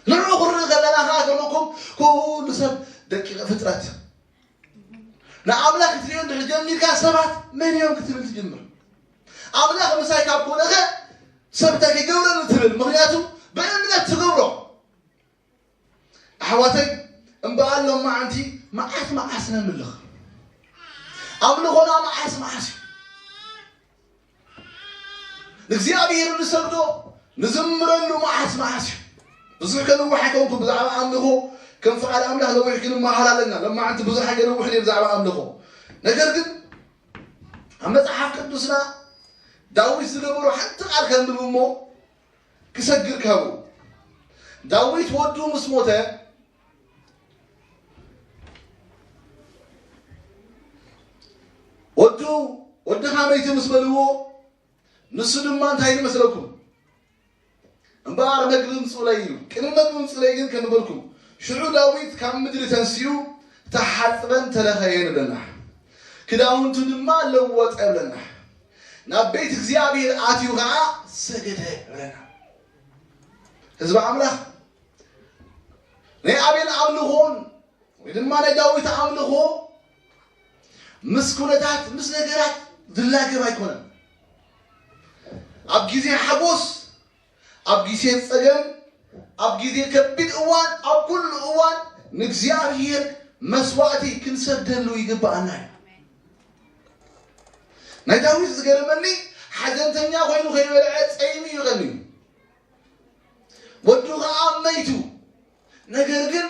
ንዑ ክርኢ ከለና ከዓ ከምኩም ኩሉ ሰብ ደቂቐ ፍጥረት ንኣምላኽ ክትሪኦ እንድሕር ጀሚርካ ሰባት መን እዮም ክትብል ትጅምር። ኣምላኽ ምሳይ ካብ ኮነኸ ሰብ እንታይ ከይገብረኒ ትብል። ምክንያቱ ብእምነት ትገብሮ። ኣሕዋተይ እምበኣር ሎማዓንቲ መዓስ መዓስ ነምልኽ? ኣምልኾና መዓስ መዓስ እዩ? ንእግዚኣብሔር ንሰግዶ ንዝምረሉ መዓስ መዓስ እዩ። ብዙሕ ከንውሕ ኣይኮንኩ ብዛዕባ ኣምልኾ ከም ፍቓድ ኣምላኽ ነዊሕ ክንመሃር ኣለና። ሎማዓንቲ ብዙሕ ኣይገነውሕን እየ ብዛዕባ ኣምልኾ። ነገር ግን ኣብ መጽሓፍ ቅዱስና ዳዊት ዝገበሮ ሓንቲ ቃል ከንብብ እሞ ክሰግር ካብኡ ዳዊት ወዱ ምስ ሞተ ወዱ ወድኻ መይቱ ምስ በልዎ ንሱ ድማ እንታይ ይመስለኩም? እምበኣር መግቢ ምጽኡለይ እዩ። ቅድሚ መግቢ ምጽኡለይ ግን ከንበልኩም ሽዑ ዳዊት ካብ ምድሪ ተንሲኡ ተሓጽበን ተለኸየን ብለና። ክዳውንቱ ድማ ለወጠ ብለና። ናብ ቤት እግዚኣብሔር ኣትዩ ከዓ ሰገደ ብለና። ህዝቢ ኣምላኽ ናይ ኣቤል ኣምልኾን ወይ ድማ ናይ ዳዊት ኣምልኾ ምስ ኩነታት ምስ ነገራት ዝላገብ ኣይኮነን። ኣብ ግዜ ሓጎስ ኣብ ግዜ ጸገም ኣብ ግዜ ከቢድ እዋን ኣብ ኩሉ እዋን ንእግዚኣብሔር መስዋእቲ ክንሰግደሉ ይግብኣና እዩ። ናይ ዳዊት ዝገርመኒ ሓዘንተኛ ኮይኑ ከይበልዐ ጸይሙ እዩ ቀንዩ። ወዱ ከዓ መይቱ። ነገር ግን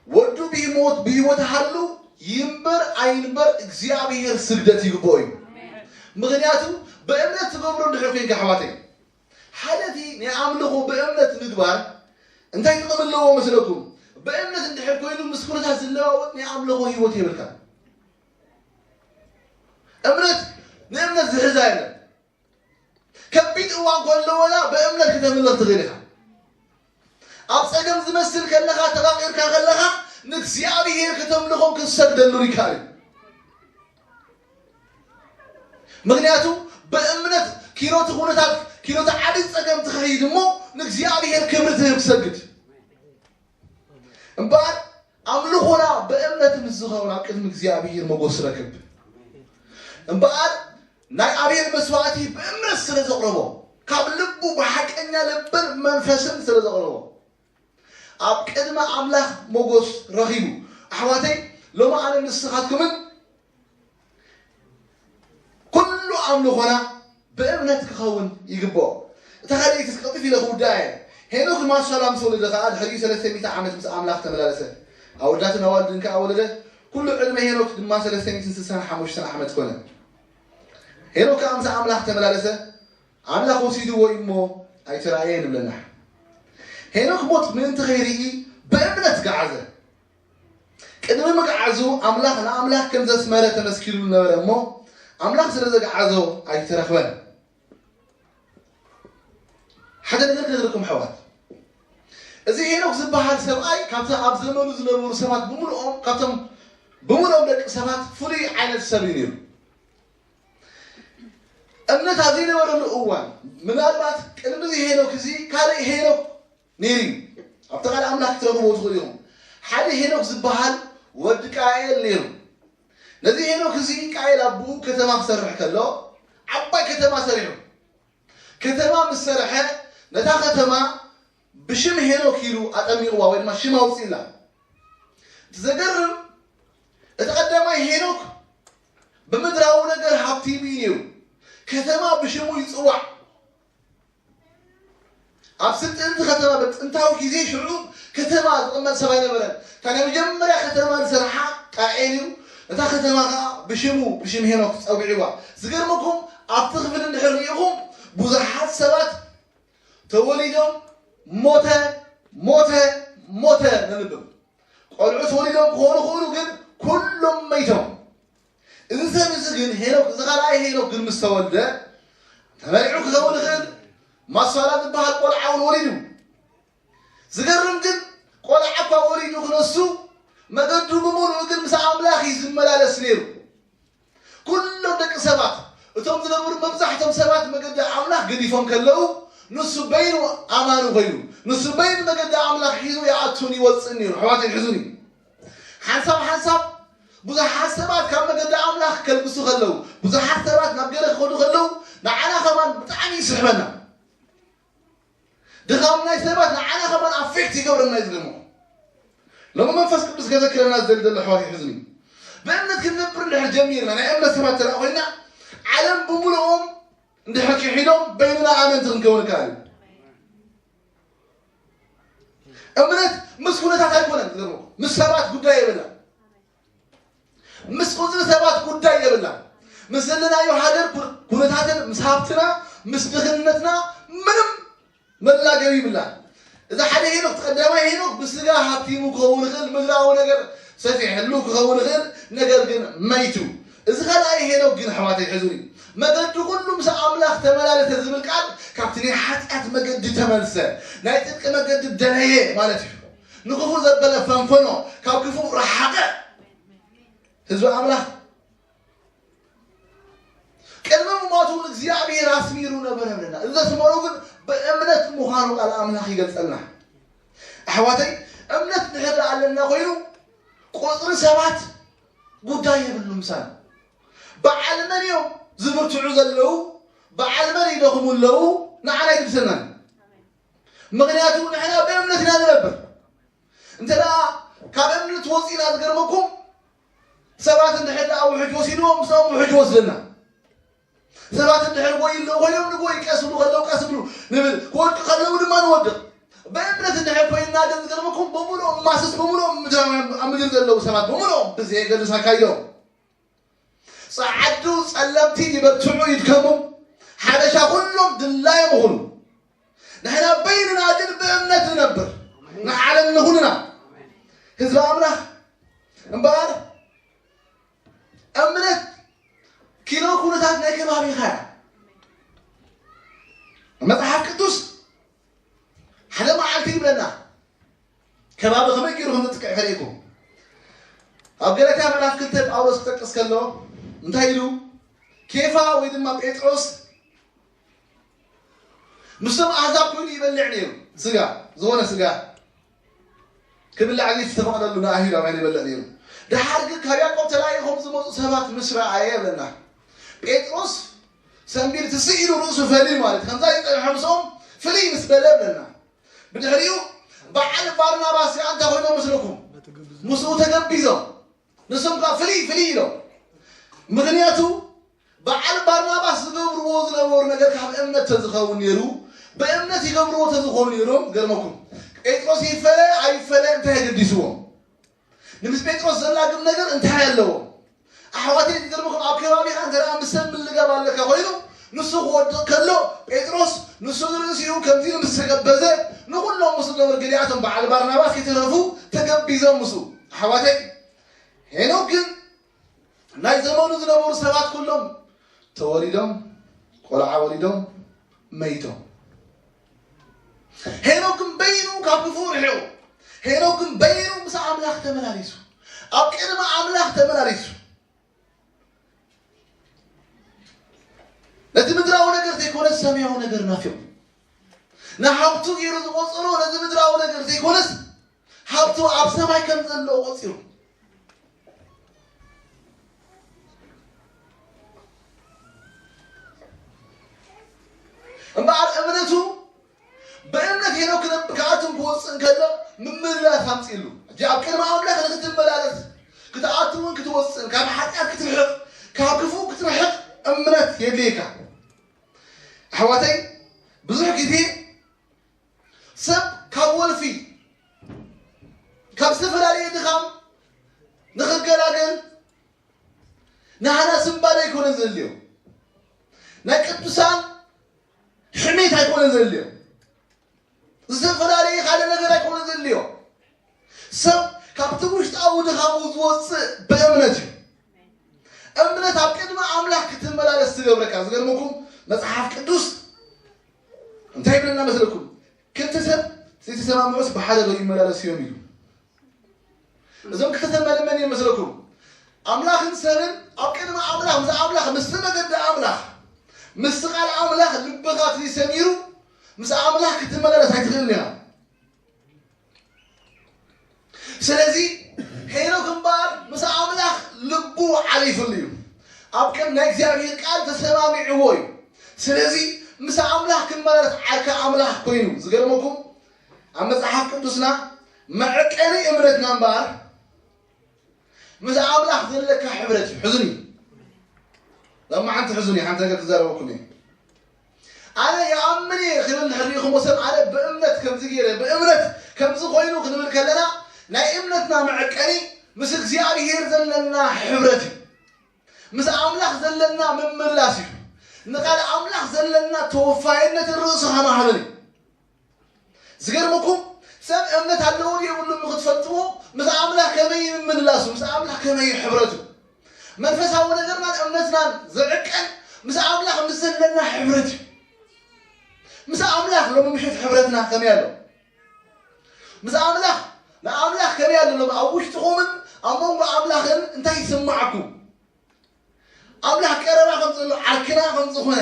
ወዱ ብህይወት ብህይወት ሃሉ ይንበር ኣይንበር እግዚኣብሔር ስግደት ይግብኦ እዩ። ምክንያቱ ብእምነት ትገብሮ እንድሕር ኮይንካ ኣሕዋተይ፣ ሓደ እቲ ናይ ኣምልኾ ብእምነት ምግባር እንታይ ጥቕሚ ኣለዎ መስለኩም? ብእምነት እንድሕር ኮይኑ ምስ ኩነታት ዝለዋወጥ ናይ ኣምልኾ ህይወት የብልካ። እምነት ንእምነት ዝሕዛ የለን። ከቢድ እዋን ከሎ ወላ ብእምነት ክተምልኽ ትኽእል ኢኻ። ኣብ ጸገም ዝመስል ከለኻ፣ ተቓቒርካ ከለኻ ንእግዚኣብሔር ከተምልኾን ክትሰግደሉን ይከኣል እዩ። ምክንያቱ ብእምነት ኪኖቲ ኩነታት ኪኖቲ ዓቢ ጸገም ትኸይድ እሞ ንእግዚኣብሔር ክብሪ ትህብ ትሰግድ። እምበኣር ኣምልኾና ብእምነት ምስ ዝኸውን ኣብ ቅድሚ እግዚኣብሔር መጎስ ረክብ። እምበኣር ናይ ኣቤል መስዋእቲ ብእምነት ስለ ዘቕረቦ፣ ካብ ልቡ ብሓቀኛ ልብን መንፈስን ስለ ዘቕረቦ ኣብ ቅድሚ ኣምላኽ መጎስ ረኺቡ። ኣሕዋተይ፣ ሎሚ ኣነ ንስኻትኩምን ኩሉ ኣምልኾና ብእምነት ክኸውን ይግብኦ። እታ ካልኣይቲ ቅልጥፍ ኢለ ክውድኣ እየ። ሄኖክ ማቱሳላ ምስ ወለደ ከኣ ድሕሪኡ ሰለስተ ሚእቲ ዓመት ምስ ኣምላኽ ተመላለሰ። ኣወዳትን ኣዋልድን ከኣ ወለደ። ኩሉ ዕድመ ሄኖክ ድማ ሰለስተ ሚእትን ስሳን ሓሙሽተን ዓመት ኮነ። ሄኖክ ከኣ ምስ ኣምላኽ ተመላለሰ። ኣምላኽ ወሲድዎ እዩ እሞ ኣይተራእየን ይብለና። ሄኖክ ሞት ምእንቲ ከይርኢ ብእምነት ገዓዘ። ቅድሚ ምግዓዙ ኣምላኽ ንኣምላኽ ከም ዘስመረ ተመስኪሩሉ ነበረ እሞ ኣምላኽ ስለ ዘግዓዞ ኣይተረኽበን። ሓደ ነገር ክነግረኩም ኣሕዋት፣ እዚ ሄኖክ ዝበሃል ሰብኣይ ካብቲ ኣብ ዘመኑ ዝነበሩ ሰባት ብምልኦም፣ ካብቶም ብምልኦም ደቂ ሰባት ፍሉይ ዓይነት ሰብ እዩ ነይሩ። እምነት ኣብ ዘይነበረሉ እዋን፣ ምናልባት ቅድሚ እዚ ሄኖክ እዚ ካልእ ሄኖክ ነይሩ እዩ። ኣብቲ ቃል ኣምላኽ ክትረኽብዎ ትኽእሉ ኢኹም። ሓደ ሄኖክ ዝበሃል ወዲ ቃኤል ነይሩ። ነዚ ሄኖክ እዚ ቃኤል ኣቦኡ ከተማ ክሰርሕ ከሎ፣ ዓባይ ከተማ ሰሪሑ። ከተማ ምስ ሰርሐ፣ ነታ ከተማ ብሽም ሄኖክ ኢሉ ኣጠሚቕዋ ወይ ድማ ሽም ኣውፂእላ። እቲ ዘገርም፣ እቲ ቀዳማይ ሄኖክ ብምድራዊ ነገር ሃብቲም እዩ ነይሩ። ከተማ ብሽሙ ይፅዋዕ። ኣብ ስልጥንቲ ከተማ፣ በጥንታዊ ግዜ ሽዑ ከተማ ዝቕመጥ ሰብ ኣይነበረን። እታ ናይ መጀመርያ ከተማ ዝሰርሓ ቃኤል እዩ። እታ ከተማ ከዓ ብሽሙ፣ ብሽም ሄኖክ ጸዊዕዋ። ዝገርመኩም፣ ኣብቲ ክፍሊ እንድሕር ርኢኹም፣ ብዙሓት ሰባት ተወሊዶም ሞተ፣ ሞተ፣ ሞተ ነንብብ። ቆልዑ ተወሊዶም ክኾኑ ክእሉ፣ ግን ኩሎም መይቶም። እዚ ሰብ እዚ ግን ሄኖክ፣ እዚ ካልኣይ ሄኖክ ግን ምስ ተወልደ ተመሪዑ ክኸውን ይኽእል። ማቱሳላ ዝበሃል ቆልዓ እውን ወሊዱ። ዝገርም ግን ቆልዓ እኳ ወሊዱ ክነሱ መገዱ ብምሉኡ ግን ምስ ኣምላኽ እዩ ዝመላለስ ነይሩ። ኩሎም ደቂ ሰባት እቶም ዝነብሩ መብዛሕቶም ሰባት መገዲ ኣምላኽ ገዲፎም ከለዉ ንሱ በይኑ ኣማኒ ኮይኑ ንሱ በይኑ መገዲ ኣምላኽ ሒዙ ይኣቱን ይወፅእን ነይሩ። ኣሕዋተይ ሕዙኒ። ሓንሳብ ሓንሳብ ብዙሓት ሰባት ካብ መገዲ ኣምላኽ ከልግሱ ከለዉ፣ ብዙሓት ሰባት ናብ ገለ ክኸዱ ከለዉ ንዓና ከማን ብጣዕሚ ይስሕበና። ድኻም ናይ ሰባት ንዓና ከማን ኣፌክት ይገብረና እዩ ዝገርመኩም። ሎሚ መንፈስ ቅዱስ ከዘክረና ዝደሊ ዘሎ ኣሕዋት ይሕዝኒ። ብእምነት ክንነብር እንድሕር ጀሚርና ናይ እምነት ሰባት ተደኣ ኮይና ዓለም ብምልኦም እንድሕር ክሒዶም በይንና ኣመንቲ ክንከውን ይከኣል እዩ። እምነት ምስ ኩነታት ኣይኮነን ዝገርመኩም። ምስ ሰባት ጉዳይ የብላን። ምስ ቁፅሪ ሰባት ጉዳይ የብላን። ምስ ዘለናዮ ሃገር ኩ- ኩነታትን ምስ ሃብትና ምስ ድኽነትና ምንም መላገቢ ይብላን። እዚ ሓደ ሄኖክ ቀዳማይ ሄኖክ ብስጋ ሃብቲሙ ክኸውን ይኽእል፣ ምድራዊ ነገር ሰፊሕሉ ክኸውን ይኽእል፣ ነገር ግን መይቱ። እዚ ካልኣይ ሄኖክ ግን ኣሕዋተይ ሕዙኒ። መገዲ ኩሉ ምስ ኣምላኽ ተመላለሰ ዝብል ቃል ካብቲ ናይ ሓጢኣት መገዲ ተመልሰ፣ ናይ ጽድቂ መገዲ ደለየ ማለት እዩ። ንክፉእ ዘበለ ፈንፈኖ፣ ካብ ክፉእ ረሓቐ። ህዝቢ ኣምላኽ ቅድሚ ምሞቱ እግዚኣብሔር ኣስሚሩ ነበረ ብለና። እዚ ዘስመሮ ግን ብእምነት ምዃኑ ቃል ኣምላኽ ይገልጸልና። ኣሕዋተይ፣ እምነት ድሕር ኣለና ኮይኑ ቁፅሪ ሰባት ጉዳይ የብሉ ምሳና። በዓል መን እዮም ዝብርትዑ ዘለዉ? በዓል መን ይደኽሙ ኣለዉ? ንዓና ይግድሰናን። ምክንያቱ ንሕና ብእምነት ኢና ንነብር። እንተ ደኣ ካብ እምነት ወፂና ዝገርመኩም ሰባት እንድሕር ደኣ ውሕጅ ወሲድዎም ምስኦም ውሕጅ ወስደና። ሰባት እንድሕር ጎይ ኣለዉ ኮይኖም ንጎይ ቀስ ብሉ ከለዉ ቀስ ብሉ ንብል ክወድቁ ከለዉ ድማ ንወድቕ። ብእምነት እንድሕር ኮይንና ግን ዝገርመኩም ብምሉኦም ማስስ ብምሉኦም ምድራውያን ኣብ ምድሪ ዘለዉ ሰባት ብምሉኦም ብዘየገድስ ኣካይዶም ጸዓዱ ጸለምቲ ይበርትዑ ይድከሙ። ድላዮም ኹኑ። ንሕና በይንና ግን ብእምነት ንነብር። ንዓለም ንኹንና ህዝቢ ኣምላኽ እምበኣር እምነት ኪኖ ኩነታት ናይ ከባቢኻ እያ። መጽሓፍ ቅዱስ ሓደ መዓልቲ ይብለና፣ ከባቢ ከመይ ገይሩ ከም ዝጥቅዕ ከርእየኩም። ኣብ ገላትያ ምዕራፍ ክልተ ጳውሎስ ክጠቅስ ከሎ እንታይ ኢሉ? ኬፋ ወይ ድማ ጴጥሮስ ምስቶም ኣህዛብ ኮይኑ ይበልዕ ነይሩ። ስጋ፣ ዝኾነ ስጋ ክብላዕ ግን ዝተፈቕደሉ ንኣይሁዳውያን ይበልዕ ነይሩ። ደሓር ግን ካብ ያዕቆብ ተላኢኾም ዝመፁ ሰባት ምስ ረኣየ ይብለና። ጴጥሮስ ሰንቢል ትስእ ኢሉ ርእሱ ፈልዩ ማለት ከምዛ ይፀንሐ ምስኦም ፍልይ ምስ በለ ይብለና። ብድሕሪኡ በዓል ባርናባስ ከኣ እንታይ ኮይኖም መስለኩም? ምስኡ ተገቢዞም። ንሶም ከኣ ፍልይ ፍልይ ኢሎም። ምኽንያቱ በዓል ባርናባስ ዝገብርዎ ዝነበሩ ነገር ካብ እምነት ተዝኸውን ነይሩ፣ ብእምነት ይገብርዎ ተዝኾኑ ነይሮም። ገርመኩም ጴጥሮስ ይፈለ ኣይፈለ እንታይ የገዲስዎም? ንምስ ጴጥሮስ ዘላግም ነገር እንታይ ኣለዎ? ኣሕዋተይ ዝገርመኩም ኣብ ከባቢኻ እንተ ምስ ሰብ ምልጋብ ኣለካ ኮይኑ ንሱ ክወድቕ ከሎ ጴጥሮስ ንሱ ንርእሲኡ ከምዚ ምስ ተገበዘ ንኹሎም ምስ ዝነበሩ ገሊኣቶም በዓል ባርናባስ ከይተረፉ ተገቢዞም ምስኡ። ኣሕዋተይ ሄኖክ ግን ናይ ዘመኑ ዝነበሩ ሰባት ኩሎም ተወሊዶም፣ ቆልዓ ወሊዶም፣ መይቶም። ሄኖክ ግን በይኑ ካብ ክፉእ ርሒቑ፣ ሄኖክ ግን በይኑ ምስ ኣምላኽ ተመላሊሱ፣ ኣብ ቅድሚ ኣምላኽ ተመላሊሱ። ነቲ ምድራዊ ነገር ዘይኮነስ ሰማያዊ ነገር ናፊቑ፣ ንሃብቱ ገይሩ ዝቖጸሮ ነዚ ምድራዊ ነገር ዘይኮነስ ሃብቱ ኣብ ሰማይ ከም ዘለዎ ቆጺሩ። እምበኣር እምነቱ ብእምነት ሄኖክ ክነብ ክኣትን ክወፅእን ከሎ ምምልላስ ኣምፅእሉ። ሕጂ ኣብ ቅድሚ ኣምላኽ ንክትመላለስ ክትኣትውን ክትወፅእን ካብ ሓጢኣት ክትርሕቕ ካብ ክፉእ ክትርሕቕ እምነት የድልየካ። ኣሕዋተይ ብዙሕ ግዜ ሰብ ካብ ወልፊ ካብ ዝተፈላለየ ድኻም ንኽገላገል ንሃና ስንባደ ኣይኮነን ዘድልዮ ናይ ቅዱሳን ሕሜት ኣይኮነን ዘድልዮ ዝተፈላለየ ካልእ ነገር ኣይኮነን ዘድልዮ ሰብ ካብቲ ውሽጣዊ ድኻሙ ዝወፅእ ብእምነት እዩ። እምነት ኣብ ቅድሚ ኣምላኽ ክትመላለስ ትገብረካ። ዝገርመኩም መፅሓፍ ቅዱስ እንታይ ይብለና መስለኩም? ክልተ ሰብ ዘይተሰማምዑስ ብሓደ ዶ ይመላለሱ እዮም ኢሉ። እዞም ክልተ ሰብ መለመን እዮም መስለኩም? ኣምላኽን ሰብን ኣብ ቅድሚ ኣምላኽ ምስ ኣምላኽ ምስቲ መገዲ ኣምላኽ ምስቲ ቃል ኣምላኽ ልብኻ ተዘይሰሚሩ ምስ ኣምላኽ ክትመላለስ ኣይትኽእልን ኢኻ። ስለዚ ሄኖክ እምበኣር ምስ ኣምላኽ ልቡ ዓሪፍሉ እዩ። ኣብ ቅድሚ ናይ እግዚኣብሔር ቃል ተሰማሚዕዎ እዩ። ስለዚ ምስ ኣምላኽ ክመላለስ ዓርካ ኣምላኽ ኮይኑ ዝገርመኩም ኣብ መጽሓፍ ቅዱስና መዕቀኒ እምነትና እምበኣር ምስ ኣምላኽ ዘለካ ሕብረት እዩ። ሕዙኒ ሎማዓንቲ ሕዙኒ ሓንቲ ነገር ክዛረበኩም እየ። ኣነ ይኣምን እየ ክብል ንሕሪኹሞ ሰብ ኣነ ብእምነት ከምዚ ገይረ ብእምነት ከምዚ ኮይኑ ክንብል ከለና ናይ እምነትና መዐቀኒ ምስ እግዚኣብሄር ዘለና ሕብረት እዩ። ምስ ኣምላኽ ዘለና ምምላስ እዩ። ንቓል ኣምላኽ ዘለና ተወፋይነትን ርእስኻ ማህበል እዩ። ዝገርመኩም ሰብ እምነት ኣለዎ የብሉን ክትፈልጥዎ ምስ ኣምላኽ ከመይ ምምላሱ ምስ ኣምላኽ ከመይ ሕብረቱ መንፈሳዊ ነገርናን እምነትናን ዝዕቀን ምስ ኣምላኽ ምስ ዘለና ሕብረት እዩ። ምስ ኣምላኽ ሎሚ ምሽት ሕብረትና ከመይ ኣሎ? ምስ ኣምላኽ ንኣምላኽ ከመይ ኣሎ ሎም ኣብ ውሽጥኹምን ኣብ መንጎ ኣምላኽን እንታይ ይስማዓኩም? ኣምላኽ ቀረባ ከም ዘሎ ዓርክና ከም ዝኾነ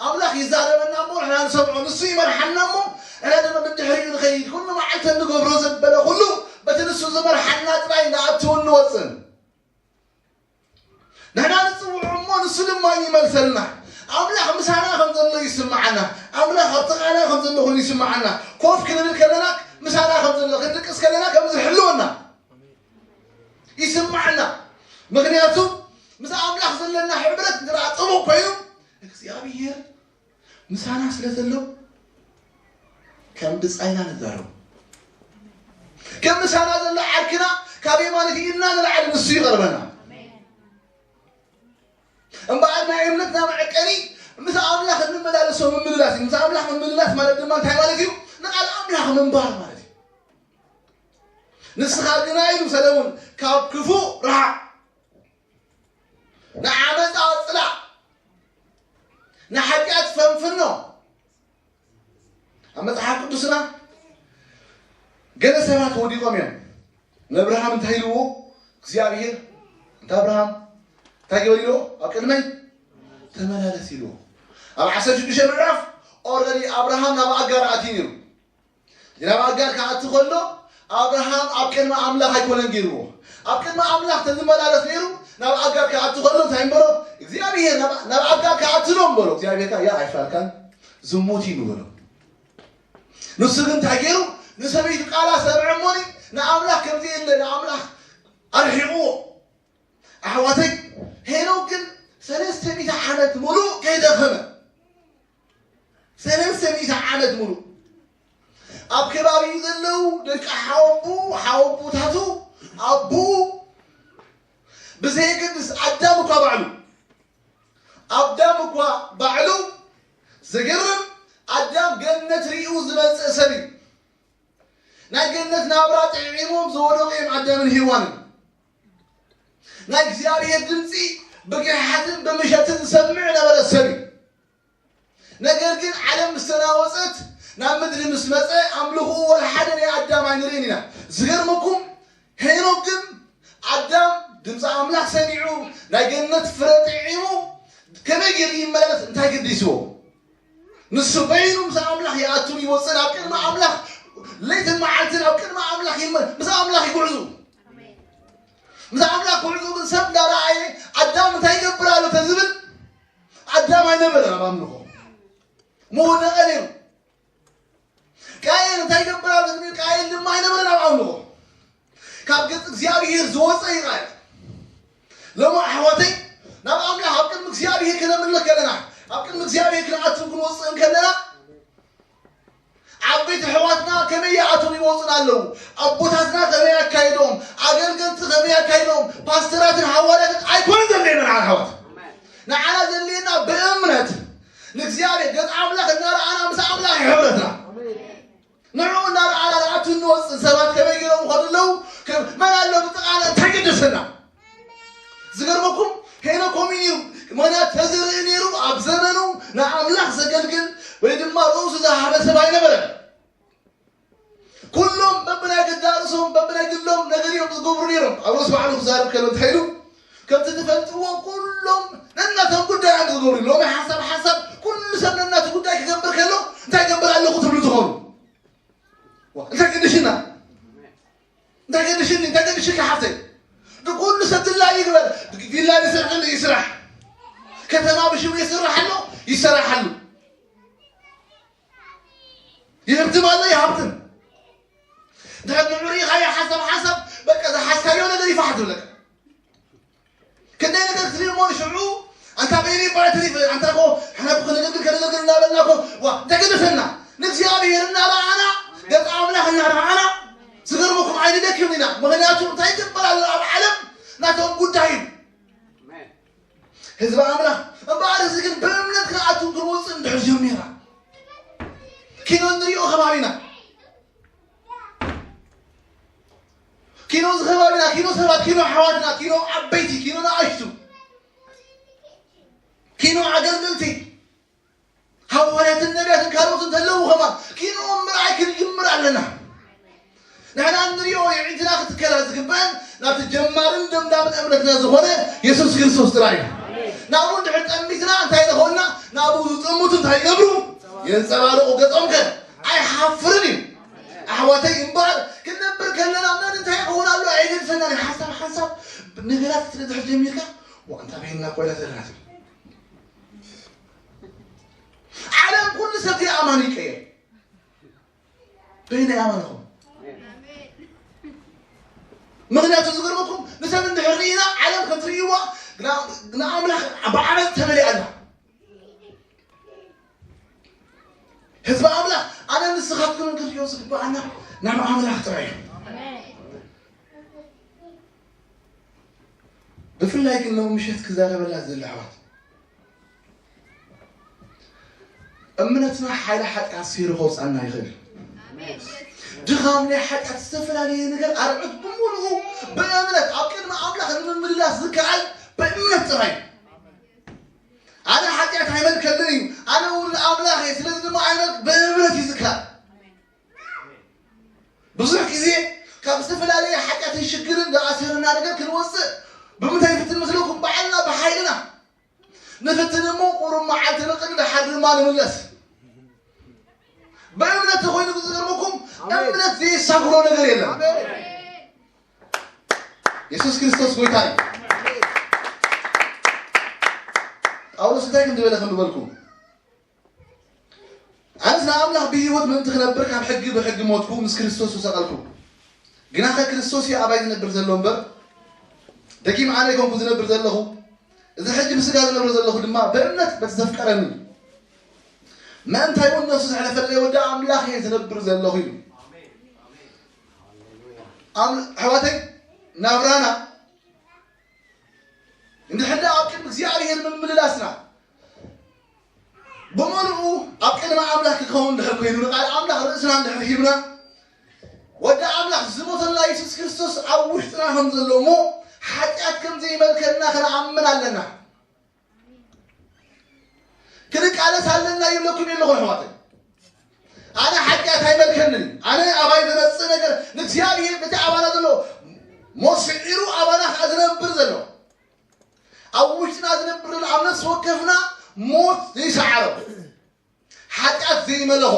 ኣምላኽ ይዛረበና እሞ ንሕና ንሰምዖ ንሱ ይመርሓና እሞ ንሕና ድማ ብድሕሪኡ ንኸይድ ኩሉ መዓልቲ እንገብሮ ዘበለ ኩሉ በቲ ንሱ ዝመርሓና ጥራይ ንኣትውን ንወፅን። ንሕና ንፅውዖ እሞ ንሱ ድማ ይመልሰልና። ኣምላኽ ምሳና ከም ዘሎ ይስምዓና። ኣምላኽ ኣብ ጥቓና ከም ዘሎ ኮይኑ ይስምዓና። ኮፍ ክንብል ከለና ምሳና ከም ዘሎ ክንድቅስ ከለና ከም ዝሕልወና ይስምዓና። ምክንያቱ ምስ ኣምላኽ ዘለና ሕብረት እንተ ጥቡቕ ኮይኑ እግዚኣብሔር ምሳና ስለ ዘሎ ከም ብጻይና ንዛረቡ ከም ምሳና ዘሎ ዓርክና ካብ የማነት ኢድና ንላዕሊ ንሱ ይቐርበና። እምበኣር ናይ እምነትና መዐቀኒ ምስ ኣምላኽ እንመላለሶ ምምልላስ እዩ። ምስ ኣምላኽ ምምልላስ ማለት ድማ እንታይ ማለት እዩ? ንቓል ኣምላኽ ምንባር ማለት እዩ። ንስኻ ግና ኢሉ ሰለሙን ካብ ክፉእ ርሓቕ፣ ንዓመፃ ፅላእ፣ ንሓጢኣት ፈንፍኖ። ኣብ መፅሓፍ ቅዱስና ገለ ሰባት ወዲቖም እዮም። ንኣብርሃም እንታይ ኢልዎ እግዚኣብሔር? እንተ ኣብርሃም እንታይ ገበር ኢልዎ? ኣብ ቅድመይ ተመላለስ ኢልዎ። ኣብ ዓሰርተ ሽዱሽተ ምዕራፍ ኦረዲ ኣብርሃም ናብ ኣጋር ኣትዩ ነይሩ። ናብ ኣጋር ክኣቱ ከሎ ኣብርሃም ኣብ ቅድሚ ኣምላኽ ኣይኮነን ገይርዎ። ኣብ ቅድሚ ኣምላኽ ተዝመላለስ ነይሩ ናብ ኣጋር ክኣቱ ከሎ እንታይ እምበሎ? እግዚኣብሔር ናብ ኣጋር ክኣቱ ዶ እምበሎ? እግዚኣብሔር ከኣ ያ ኣይፋልካን፣ ዝሙት እዩ ምበሎ። ንሱ ግን እንታይ ገይሩ? ንሰበይቱ ቃላ ሰምዐ እሞኒ ንኣምላኽ ከምዚ የለ ንኣምላኽ ኣርሒቕዎ። ኣሕዋተይ፣ ሄኖክ ግን ሰለስተ ሚእቲ ዓመት ሙሉእ ከይደኸመ፣ ሰለስተ ሚእቲ ዓመት ሙሉእ ኣብ ከባቢኡ ዘለዉ ደቂ ሓወቡ፣ ሓወቡታቱ፣ ኣቦኡ፣ ብዘየገድስ ኣዳም እኳ ባዕሉ፣ ኣዳም እኳ ባዕሉ፣ ዘገርም፣ ኣዳም ገነት ሪኡ ዝመፀ ሰብ እዩ። ናይ ገነት ናብራ ጥዒሞም ዝወደቑ እዮም ኣዳምን ሄዋንን። ናይ እግዚኣብሔር ድምፂ ብግሓትን ብምሸትን ዝሰምዕ ነበረ ሰብ እዩ። ነገር ግን ዓለም ምስ ተናወፀት ናብ ምድሪ ምስ መፀ ኣምልኽኡ ወላ ሓደ ናይ ኣዳም ኣይንርእን ኢና። ዝገርመኩም ሄኖክ ግን ኣዳም ድምፂ ኣምላኽ ሰሚዑ ናይ ገነት ፍረ ጥዒሙ ከመይ ገይሩ ይመላለስ እንታይ ገዲስዎ? ንሱ በይኑ ምስ ኣምላኽ ይኣቱን ይወፅን ኣብ ቅድሚ ኣምላኽ ለይትን መዓልትን ኣብ ቅድሚ ኣምላኽ ይመ ምስ ኣምላኽ ይጉዕዙ። ምስ ኣምላኽ ጉዕዙ ግን ሰብ እንዳረኣየ ኣዳም እንታይ ይገብር ኣሎ ተዝብል ኣዳም ኣይነበረን ኣብ ኣምልኾ ምወደቐ ነይሩ። ቃየል እንታይ ይገብር ኣሎ ዝብል ቃየል ድማ ኣይነበረን ኣብ ኣምልኾ ካብ ገጽ እግዚኣብሔር ዝወፀ እዩ ቃየል። ሎሚ ኣሕዋተይ ናብ ኣምላኽ ኣብ ቅድሚ እግዚኣብሔር ክነምልኽ ከለና ኣብ ቅድሚ እግዚኣብሔር ክንኣትን ክንወፅእን ከለና ዓበይቲ ኣሕዋትና ከመይ ይኣትዉን ይወፁን ኣለዉ ኣቦታትና ከመይ ኣካይዶም ኣገልገልቲ ከመይ ኣካይዶም ፓስተራትን ሃዋርያትን ኣይኮኑን ዘድልየና ንዓና ኣሕዋት ንዓና ዘድልየና ብእምነት ንእግዚኣብሔር ገፅ ኣምላኽ እናረኣና ምስ ኣምላኽ ሕብረትና ንዕኡ እናረኣና ንኣቱ እንወፅእ ሰባት ከመይ ገይሮም ይኸዱ ኣለዉ መን ኣሎ ብጥቓና እንታይ ገደሰና ዝገርመኩም ሄኖ ኮሚኒዩ ምክንያት ተዝርኢ ነይሩ ኣብ ዘመኑ ንኣምላኽ ዘገልግል ወይ ድማ ርእሱ ዝሃበ ሰብ ኣይነበረን ኩሎም በብናይ ገዳርእሶም በብናይ ግሎም ነገር እዮም ዝገብሩ ነይሮም ጳውሎስ ባዕሉ ክዛረብ ከሎ እንታይ ኢሉ ከምቲ ትፈልጥዎ ኩሎም ነናቶም ጉዳይ እዮም ዝገብሩ ሎሚ ሓሳብ ሓሳብ ኩሉ ሰብ ነናቱ ጉዳይ ክገብር ከሎ እንታይ ገብር ኣለኹ ትብሉ ትኾኑ እንታይ ገድሽና እንታይ ገድሽኒ እንታይ ገድሽካ ሓፍተይ ንኩሉ ሰብ ድላይ ይግበር ቪላ ይስራሕ ይስራሕ ከተማ ብሽሙ ይስራሕ ኣሎ ይሰራሕ ኣሎ ይህብትም ኣሎ ይሃብትም ድሕር ንዑ ርኢኻዮ ሓሳብ ሓሳብ በቃ ዝሓዝካዮ ነገር ይፋሕ ትብለካ ክንደይ ነገር ክትሪኢ እሞ ንሽዑ ኣንታ በይነይ እባ ትሪፍ ኣንታ ኮ ሕና ኮ ከነገልግል ከነገልግል እናበልና ኮ ዋ እንታይ ገደሰና ንእግዚኣብሔር እናረኣና ገጽ ኣምላኽ እናረኣና ዝገርመኩም ኣይንደክም ኢና ምክንያቱ እንታይ ይግበር ኣሎ ኣብ ዓለም ናቶም ጉዳይ እዩ ህዝቢ ኣምላኽ እምበኣር እዚ ግን ብእምነት ክንኣቱ ክንወፅእ እንድሕር ጀሚራ ኪኖ ንሪኦ ከባቢና ኪኖ ዝኸባቢና ኪኖ ሰባት ኪኖ ኣሕዋትና ኪኖ ዓበይቲ ኪኖ ንኣሽቱ ኪኖ ኣገልገልቲ ሃዋርያትን ነቢያትን ካልኦት እንተለዉ ኸማ ኪኖኦም ምርኣይ ክንጅምር ኣለና ንሕና እንሪኦ የዒንትና ክትከላ ዝግበአን ናብቲ ጀማርን ደምዳምን እምነትና ዝኾነ የሱስ ክርስቶስ ጥራይ እዩ ናብኡ እንድሕር ጠሚትና እንታይ ንኸውልና ናብኡ ዝጠምቱ እንታይ ይገብሩ የንፀባርቑ ገፆም ከ ኣይሓፍርን እዩ ኣሕዋተይ እምበኣር ክንነብር ከለና መን እንታይ ይኸውን ኣሎ ኣይገድሰና ናይ ሓሳብ ሓሳብ ነገራት ክትነድሕር ጀሚርካ ዋንታ በይንና ኮይና ዘለና ትብል ዓለም ኩሉ ሰብ ኣማኒ ይቀየር በይነይ ኣማንኹም ምክንያቱ ዝገርመኩም ንሰብ እንድሕር ርኢና ዓለም ከም ትርእይዋ ንኣምላኽ ብዓመፅ ተመሊኣ ኣላ ህዝቢ ኣምላኽ ኣነ ንስኻትኩምን ክንሪኦ ዝግባኣና ናብ ኣምላኽ ጥራይ እዩ ብፍላይ ግን ሎም ምሸት ክዛረበላ ዝደሊ ኣሕዋት እምነትና ሓይሊ ሓጢኣት ሲሩ ከውፅኣና ይኽእል። ድኻም ናይ ሓጢኣት ዝተፈላለየ ነገር ኣርዑት ብምሉኡ ብእምነት ኣብ ቅድሚ ኣምላኽ ንምምልላስ ዝከኣል ብእምነት ጥራይ እዩ። ኣነ ሓጢኣት ኣይመልከልን እዩ፣ ኣነ ውሉድ ኣምላኽ እየ፣ ስለዚ ድማ ኣይመልክ ብእምነት እዩ ዝከኣል። ብዙሕ ግዜ ካብ ዝተፈላለየ ሓጢኣትን ሽግርን ዝኣሰረና ነገር ክንወፅእ ብምንታይ ይፍትን መስለኩም? ባዕልና ብሓይልና ንፍትን እሞ ቁሩብ መዓልቲ ንቕድሚ ድሓር ድማ ንምለስ። ብእምነት ተኾይኑ ዝገርመኩም እምነት ዘይሳግሮ ነገር የለን። የሱስ ክርስቶስ ጎይታ እዩ። ጳውሎስ እንታይ ከም ዝበለ ከም ዝበልኩ ኣነስ ንኣምላኽ ብህይወት ምእንቲ ክነብር ካብ ሕጊ ብሕጊ ሞትኩ፣ ምስ ክርስቶስ ተሰቐልኩ። ግናኸ ክርስቶስ እዩ ኣባይ ዝነብር ዘሎ እምበር ደጊም ኣነ ኣይኮንኩ ዝነብር ዘለኹ። እዚ ሕጂ ብስጋ ዝነብር ዘለኹ ድማ ብእምነት በቲ ዘፍቀረኒ ምእንታይ እውን ነፍሱ ዘሕለፈለይ ወዲ ኣምላኽ እየ ዝነብር ዘለኹ ኢሉ። ኣም- ኣሕዋተይ ናብራና እንድሕር ደኣ ኣብ ቅድሚ እግዚኣብሔር ምምልላስና ብምሉኡ ኣብ ቅድሚ ኣምላኽ ክኸውን እንድሕር ኮይኑ ንቃል ኣምላኽ ርእስና እንድሕር ሂብና ወዲ ኣምላኽ ዝሞተልና የሱስ ክርስቶስ ኣብ ውሽጥና ከም ዘሎ እሞ ሓጢኣት ከም ዘይመልከና ክንኣምን ኣለና። ክንቃለስ ኣለና ይብለኩም የለኹ ኣሕዋተይ። ኣነ ሓጢኣት ኣይመልከንን። ኣነ ኣባይ ዝመፅእ ነገር ንእግዚኣብሔር በቲ ኣባና ዘሎ ሞት ስዒሩ ኣባና ከዓ ዝነብር ዘሎ ኣብ ውሽጥና ዝነብር ዘሎ ኣብ ነፍሲ ወከፍና ሞት ዘይሰዓሮ ሓጢኣት ዘይመለኾ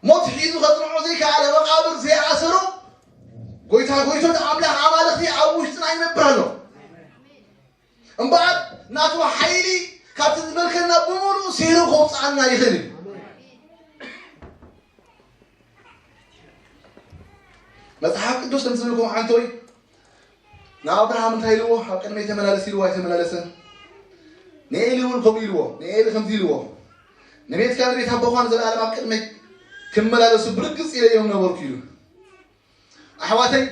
ሞት ሒዙ ከፅንዖ ዘይከኣለ መቃብር ዘይኣሰሮ ጎይታ ጎይቶት ኣምላኽ ኣማልኽቲ ኣብ ውሽጥና ይነብር ኣሎ። እምበኣር ናቱ ሓይሊ ካብቲ ዝመልከና ብምሉእ ሲሩ ከውፅኣና ይኽእል እዩ። መፅሓፍ ቅዱስ ከም ዝብልኩም ሓንቶይ ንኣብርሃም እንታይ ኢልዎ? ኣብ ቅድመይ ተመላለስ ኢልዎ ኣይተመላለሰን። ንኤሊ እውን ከምኡ ኢልዎ። ንኤሊ ከምዚ ኢልዎ፣ ንቤትካ ንቤት ኣቦኻ ንዘለኣለም ኣብ ቅድመይ ክመላለሱ ብርግፅ ኢለ እዮም ነበርኩ ኢሉ። ኣሕዋተይ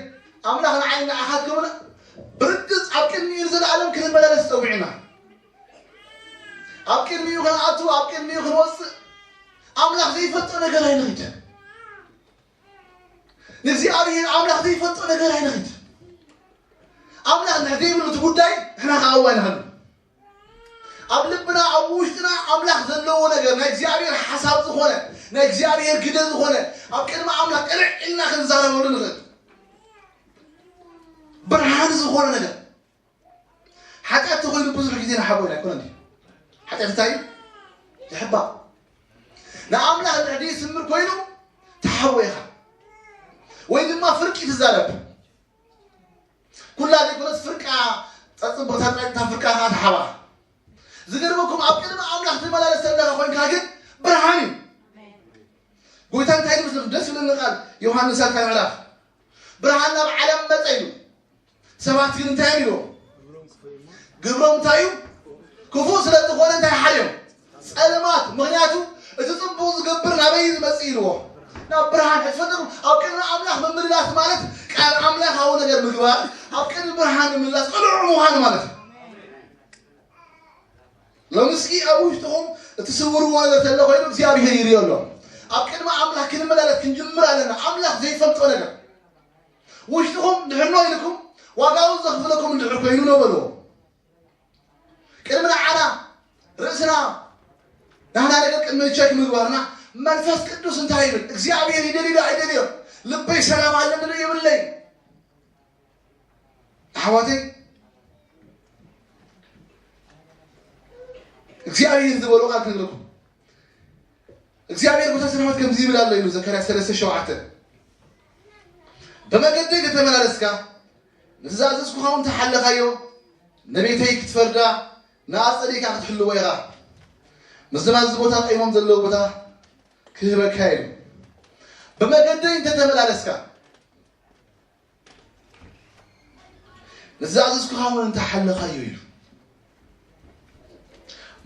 ኣምላኽ ንዓይ ንዓኻት ከምና ብርግፅ ኣብ ቅድሚኡ ንዘለኣለም ክንመላለስ ፀዊዕና። ኣብ ቅድሚኡ ክንኣቱ ኣብ ቅድሚኡ ክንወፅእ ኣምላኽ ዘይፈልጦ ነገር ኣይንኽድ። ንእግዚኣብሔር ኣምላኽ ዘይፈልጦ ነገር ኣይንኽድ። ኣምላኽ ንሕ ዘይብሉ እቲ ጉዳይ ንሕና ከኣው ኣይንኽል። ኣብ ልብና ኣብ ውሽጥና ኣምላኽ ዘለዎ ነገር ናይ እግዚኣብሔር ሓሳብ ዝኾነ ናይ እግዚኣብሔር ግደ ዝኾነ ኣብ ቅድሚ ኣምላኽ ቅርዕ ኢልና ክንዛረበሉ ንኽእል። ብርሃን ዝኾነ ነገር ሓጢኣት ተኾይኑ ብዙሕ ግዜ ንሓቦ ኢና ኣይኮነ ሓጢኣት እንታይ እዩ? ዝሕባእ ንኣምላኽ ንሕዲ ስምር ኮይኑ ተሓቦ ኢኻ ወይ ድማ ፍርቂ ትዛረብ ኩላ ዘይኮነስ ፍርቃ ጸጽብ ቦታ ጥራይ እታ ፍርቃ ከዓ ተሓባ ዝገርመኩም ኣብ ቅድሚ ኣምላኽ ትመላለስ ዘለኻ ኮይንካ ግን ብርሃን እዩ ጎይታ እንታይ ይመስለኩም ደስ ዝብለኒ ቃል ዮሃንስ ኣልካ ምዕራፍ ብርሃን ናብ ዓለም መጸ ኢሉ ሰባት ግን እንታይ እዮም ኢልዎ ግብሮም እንታይ እዩ ክፉእ ስለ ዝኾነ እንታይ ሓርዮም ጸልማት ምኽንያቱ እቲ ጽቡቕ ዝገብር ናበይ ዝመጽእ ኢልዎ ናብ ብርሃን ሕትፈጥም ኣብ ቅድሚ ኣምላኽ ምምልላስ ማለት ቃል ኣምላኻዊ ነገር ምግባር ኣብ ቅድሚ ብርሃን ምምላስ ቅኑዕ ምዃን ማለት እዩ ሎምስኪ ኣብ ውሽጥኹም እቲ ስውርዎ ነገር ተለ ኮይኑ እግዚኣብሔር ይርዮ ኣሎ ኣብ ቅድሚ ኣምላኽ ክንመላለስ ክንጅምር ኣለና ኣምላኽ ዘይፈልጦ ነገር ውሽጥኹም ድሕኖ ኢልኩም ዋጋውን ዘኽፍለኩም እንድሕር ኮይኑ ነበርዎ ቅድሚ ንዓና ርእስና ናህና ነገር ቅድሚ ቸክ ምግባርና መንፈስ ቅዱስ እንታይ ይብል እግዚኣብሔር ይደልዩ ኣይደልዮ ልበይ ሰላም ኣለኒ የብለይ ኣሕዋተይ እግዚኣብሔር ዝበሎ ቃል ክነግረኩም እግዚኣብሔር ጎይታ ሰራዊት ከምዚ ይብል ኣሎ ኢሉ ዘካርያስ ሰለስተ ሸውዓተ ብመገደይ ከተመላለስካ ንትእዛዝዝኩኻ እውን ተሓለኻዮ ንቤተይ ክትፈርዳ ንኣጸደይካ ክትሕልዎ ኢኻ ምስ ድማ እዚ ቦታ ቀይሞም ዘለዎ ቦታ ክህበካ ኢሉ ብመገደይ እንተተመላለስካ ንዝኣዘዝኩኻ እውን እንተሓለኻዮ ኢሉ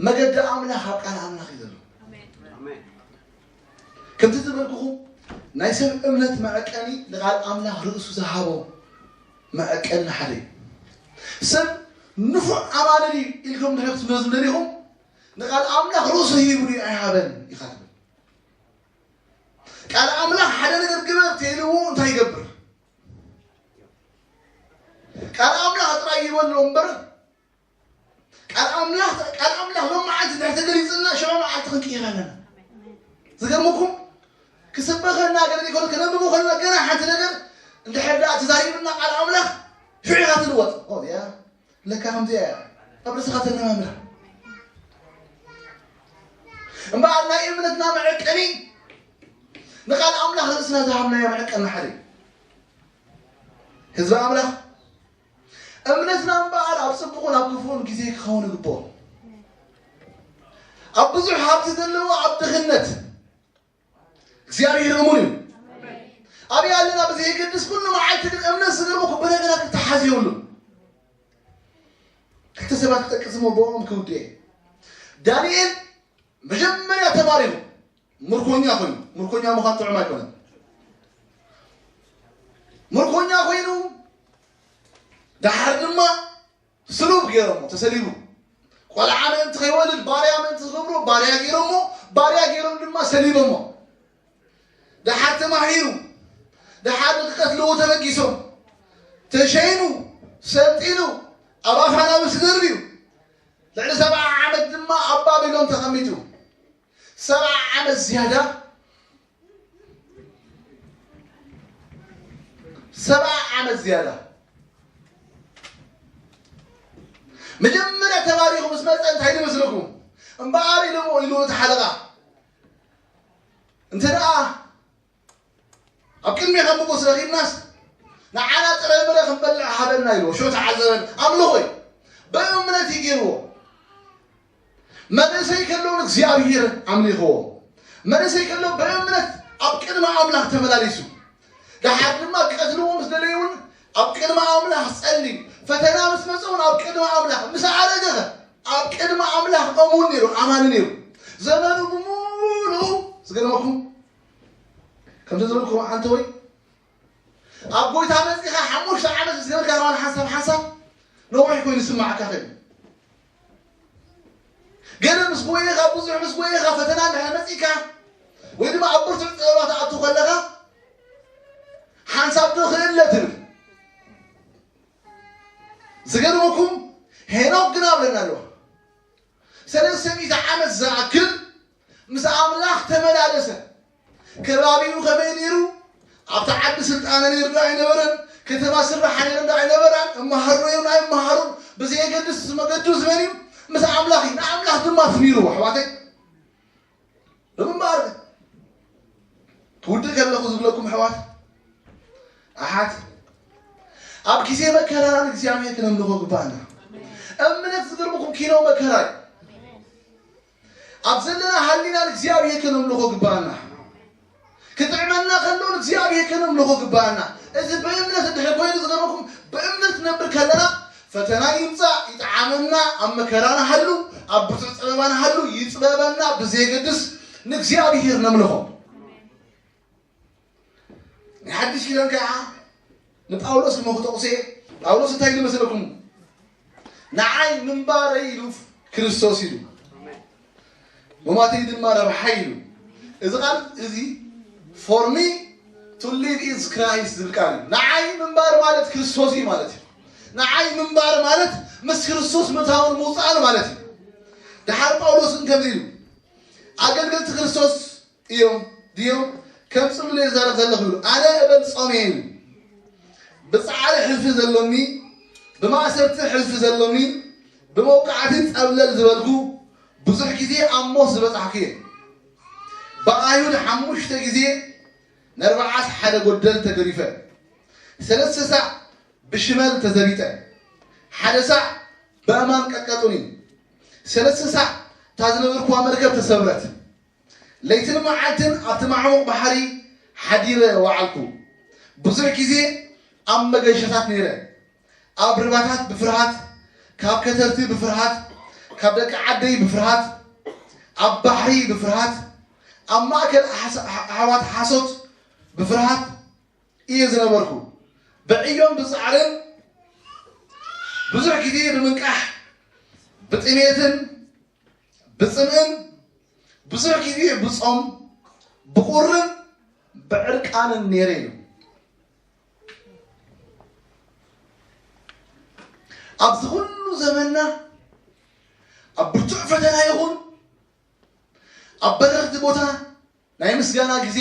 መገዲ ኣምላኽ ኣብ ቃል ኣምላኽ እዩ ዘሎ ከምቲ ዝበልኩኹም ናይ ሰብ እምነት መዐቀኒ ንቃል ኣምላኽ ርእሱ ዝሃቦ መዐቀኒ ሓደ እዩ ሰብ ንፉዕ ኣማንን እዩ ኢልኩም ድሕር ክትመዝኑ ደሊኹም ንቃል ኣምላኽ ርእሱ ሂብሉ ኣይሃበን ኢኻ ትብል። ቃል ኣምላኽ ሓደ ነገር ግበር ተይልዎ እንታይ ይገብር? ቃል ኣምላኽ ጥራይ ይበሎ እምበር ቃል ኣምላኽ ቃል ኣምላኽ ሎም መዓልቲ እንድሕር ተገሊጽልና ሽዑ መዓልቲ ክንቅይር ኣለና። ዝገርመኩም ክስበኸና ገለ ዘይኮነ ከነንብቦ ከለና ገና ሓንቲ ነገር እንድሕር ደኣ ተዛሪብና ቃል ኣምላኽ ሽዑ ኢኻ ትልወጥ። ኦ እዚኣ ለካ ከምዚኣ እያ ኣብ ርእስኻ ተለማምዳ። እምበኣር ናይ እምነትና መዐቀኒ ንቃል ኣምላኽ ርእስና ዝሃብናዮ መዐቀኒ ሓደ እዩ። ህዝቢ ኣምላኽ እምነትና እምበኣር ኣብ ጽቡቕን ኣብ ክፉእን ግዜ ክኸውን ይግብኦ። ኣብ ብዙሕ ሃብቲ ዘለዎ ኣብ ድኽነት እግዚኣብሔር እሙን እዩ። ኣበይ ኣለና ብዘየገድስ ኩሉ መዓልቲ ግን እምነት ዝገርመኩ ብነገራት ክተሓዝ የብሉን። ክልተ ሰባት ክጠቅስ እሞ ብኦም ክውድእ እየ። ዳንኤል መጀመርያ ተማሪኹ ምርኮኛ ኮይኑ፣ ምርኮኛ ምዃን ጥዑም ኣይኮነን። ምርኮኛ ኮይኑ ደሓር ድማ ስሉብ ገይሮሞ ተሰሊቡ። ቆልዓ ምእንቲ ከይወልድ ባርያ ምእንቲ ዝገብሮ ባርያ ገይሮሞ፣ ባርያ ገይሮም ድማ ሰሊቦሞ። ደሓር ተማሂሩ፣ ደሓር ንክቀትልዎ ተበጊሶም፣ ተሸይሙ፣ ሰልጢኑ፣ ኣብ ኣፋናዊ ስደርብዩ ልዕሊ ሰብዓ ዓመት ድማ ኣብ ባቢሎን ተቐሚጡ። ሰብዓ ዓመት ዝያዳ ሰብዓ ዓመት ዝያዳ መጀመርያ ተባሪኹ ምስ መፀ እንታይ ዝመስለኩም? እምበኣር ኢልዎ ኢሉ እቲ ሓለቓ እንተ ደኣ ኣብ ቅድሜ ከም ንጉስ ረኺብናስ ንዓና ጥረ ምረ ክንበልዕ ሃበና ኢልዎ። ሽዑ ተዓዘበን ኣምልኾ እዩ። ብእምነት እዩ ገይርዎ። መንእሰይ ከሎ ንእግዚኣብሔር ኣምሊኽዎ። መንእሰይ ከሎ ብእምነት ኣብ ቅድሚ ኣምላኽ ተመላሊሱ። ደሓር ድማ ቀትልዎ ምስ ደለዩ እውን ኣብ ቅድሚ ኣምላኽ ጸልዩ። ፈተና ምስ መጸ እውን ኣብ ቅድሚ ኣምላኽ ምስ ኣረገኸ ኣብ ቅድሚ ኣምላኽ እሙን ነይሩ፣ ኣማኒ ነይሩ። ዘመኑ ብምሉኡ ዝገርመኩም ከምዚ ዝበልኩም ኣንተ ወይ ኣብ ጎይታ መጺኻ ሓሙሽተ ዓመት ምስ ገበርካ ከማን ሓንሳብ ሓንሳብ ነዊሕ ኮይኑ ይስማዓካ ከይኑ ገለ ምስ ጎየኻ ብዙሕ ምስ ጎየኻ ፈተና እንድሕር መጺካ ወይ ድማ ኣብ ብርቱዕ ጸበባ ትኣቱ ከለኻ ሓንሳብ ዶ ክእለ ትብል። ዝገርመኩም ሄኖክ ግን ኣብለና ኣለዋ ሰለስተ ሚእቲ ዓመት ዝኣክል ምስ ኣምላኽ ተመላለሰ። ከባቢኡ ከመይ ነይሩ? ኣብቲ ዓዲ ስልጣነ ነይሩ ዶ ኣይነበረን? ከተማ ስራሕ ነይሩ ዶ ኣይነበራን? እመሃሩ ነይሩ ዶ ኣይመሃሩን? ብዘየገድስ መገዱ ዝመን እዩ? ምስ ኣምላኽ እዩ። ንኣምላኽ ድማ ትሚሩ ኣሕዋተይ። ንምንባር ክውድእ ከለኹ ዝብለኩም ኣሕዋት ኣሓት ኣብ ግዜ መከራ ንእግዚኣብሔር ክነምልኾ ግባኣና። እምነት ዝገርምኩም ኪኖ መከራ እዩ። ኣብ ዘለና ሃሊና ንእግዚኣብሔር ክነምልኾ ግባኣና። ክጥዕመና ከሎ ንእግዚኣብሔር ከነምልኾ ግባኣና። እዚ ብእምነት እንድሕር ኮይኑ ዝገርመኩም ብእምነት ክነብር ከለና ፈተና ይምጻእ ይጥዓመና፣ ኣብ መከራ ንሃሉ፣ ኣብ ብርቱዕ ጸበባ ንሃሉ ይጽበበና ብዘየገድስ ንእግዚኣብሔር ነምልኾ። ናይ ሓድሽ ኪዳን ከዓ ንጳውሎስ እሞ ክጠቕሶ እየ። ጳውሎስ እንታይ ኢሉ መሰለኩም? ንዓይ ምንባረይ ኢሉ ክርስቶስ ኢሉ፣ ሞማተይ ድማ ረብሓይ ኢሉ። እዚ ቃል እዚ for me to live is Christ ዝብል ቃል እዩ። ንዓይ ምንባር ማለት ክርስቶስ እዩ ማለት እዩ። ንዓይ ምንባር ማለት ምስ ክርስቶስ ምእታውን ምውፃእን ማለት እዩ። ደሓር ጳውሎስ እውን ከምዚ ኢሉ ኣገልገልቲ ክርስቶስ እዮም ድዮም ከም ፅሉል እየ ዝዛረብ ዘለኹ ይብሉ ኣነ እበል ፆም እየ ይብሉ ብፃዕሪ ሕልፊ ዘሎኒ ብማእሰርቲ ሕልፊ ዘሎኒ ብመውቃዕቲ ፀብለል ዝበልኩ ብዙሕ ግዜ ኣብ ሞት ዝበፃሕኩ እየ ብኣይሁድ ሓሙሽተ ግዜ ነርባዓት ሓደ ጎደል ተገሪፈ ሰለስተ ሳዕ ብሽመል ተዘቢጠ ሓደ ሳዕ ብኣእማን ቀጥቀጡኒ ሰለስተ ሳዕ እታ ዝነበርኩዋ መርከብ ተሰብረት ለይትን መዓልትን ኣብቲ ማዕሙቕ ባሕሪ ሓዲረ ወዓልኩ። ብዙሕ ግዜ ኣብ መገሻታት ነይረ። ኣብ ርባታት ብፍርሃት፣ ካብ ከተርቲ ብፍርሃት፣ ካብ ደቂ ዓደይ ብፍርሃት፣ ኣብ ባሕሪ ብፍርሃት፣ ኣብ ማእከል ኣሕዋት ሓሶት ብፍርሃት እየ ዝነበርኩ። ብዕዮን ብጻዕርን ብዙሕ ግዜ ብምንቃሕ ብጥሜትን ብጽምእን ብዙሕ ግዜ ብጾም ብቑርን ብዕርቃንን ነይረ ኢሉ። ኣብዚ ኩሉ ዘመንና ኣብ ብርቱዕ ፈተና ይኹን ኣብ በረኽቲ ቦታ ናይ ምስጋና ግዜ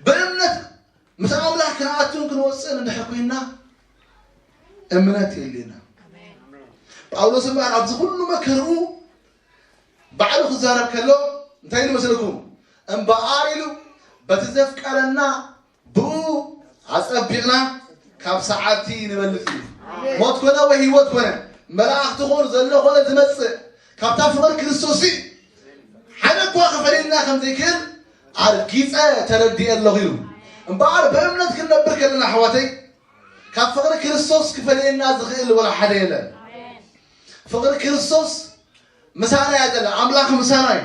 ብእምነት ምስ ኣምላኽ ክንኣቱን ክንወፅእን እንድሕር ኮይና እምነት የድልየና። ጳውሎስ እምበኣር ኣብዚ ኩሉ መከርኡ ባዕሉ ክዛረብ ከሎ እንታይ ኢሉ መስለኩም? እምበኣር ኢሉ በቲ ዘፍቀረና ብኡ ኣጸቢቕና ካብ ሰዓርቲ ንበልጽ እዩ። ሞት ኮነ ወይ ህይወት ኮነ መላእኽቲ ኮኑ ዘሎ ኮነ ዝመጽእ ካብታ ፍቕሪ ክርስቶስ እዩ። ሓደ እኳ ክፈልየና ከም ዘይክእል ኣርጊጸ ተረዲኤ ኣለኹ ኢሉ። እምበኣር ብእምነት ክንነብር ከለና ኣሕዋተይ ካብ ፍቕሪ ክርስቶስ ክፈልየና ዝኽእል ወላ ሓደ የለን። ፍቕሪ ክርስቶስ ምሳና እያ ዘላ። ኣምላኽ ምሳና እዩ።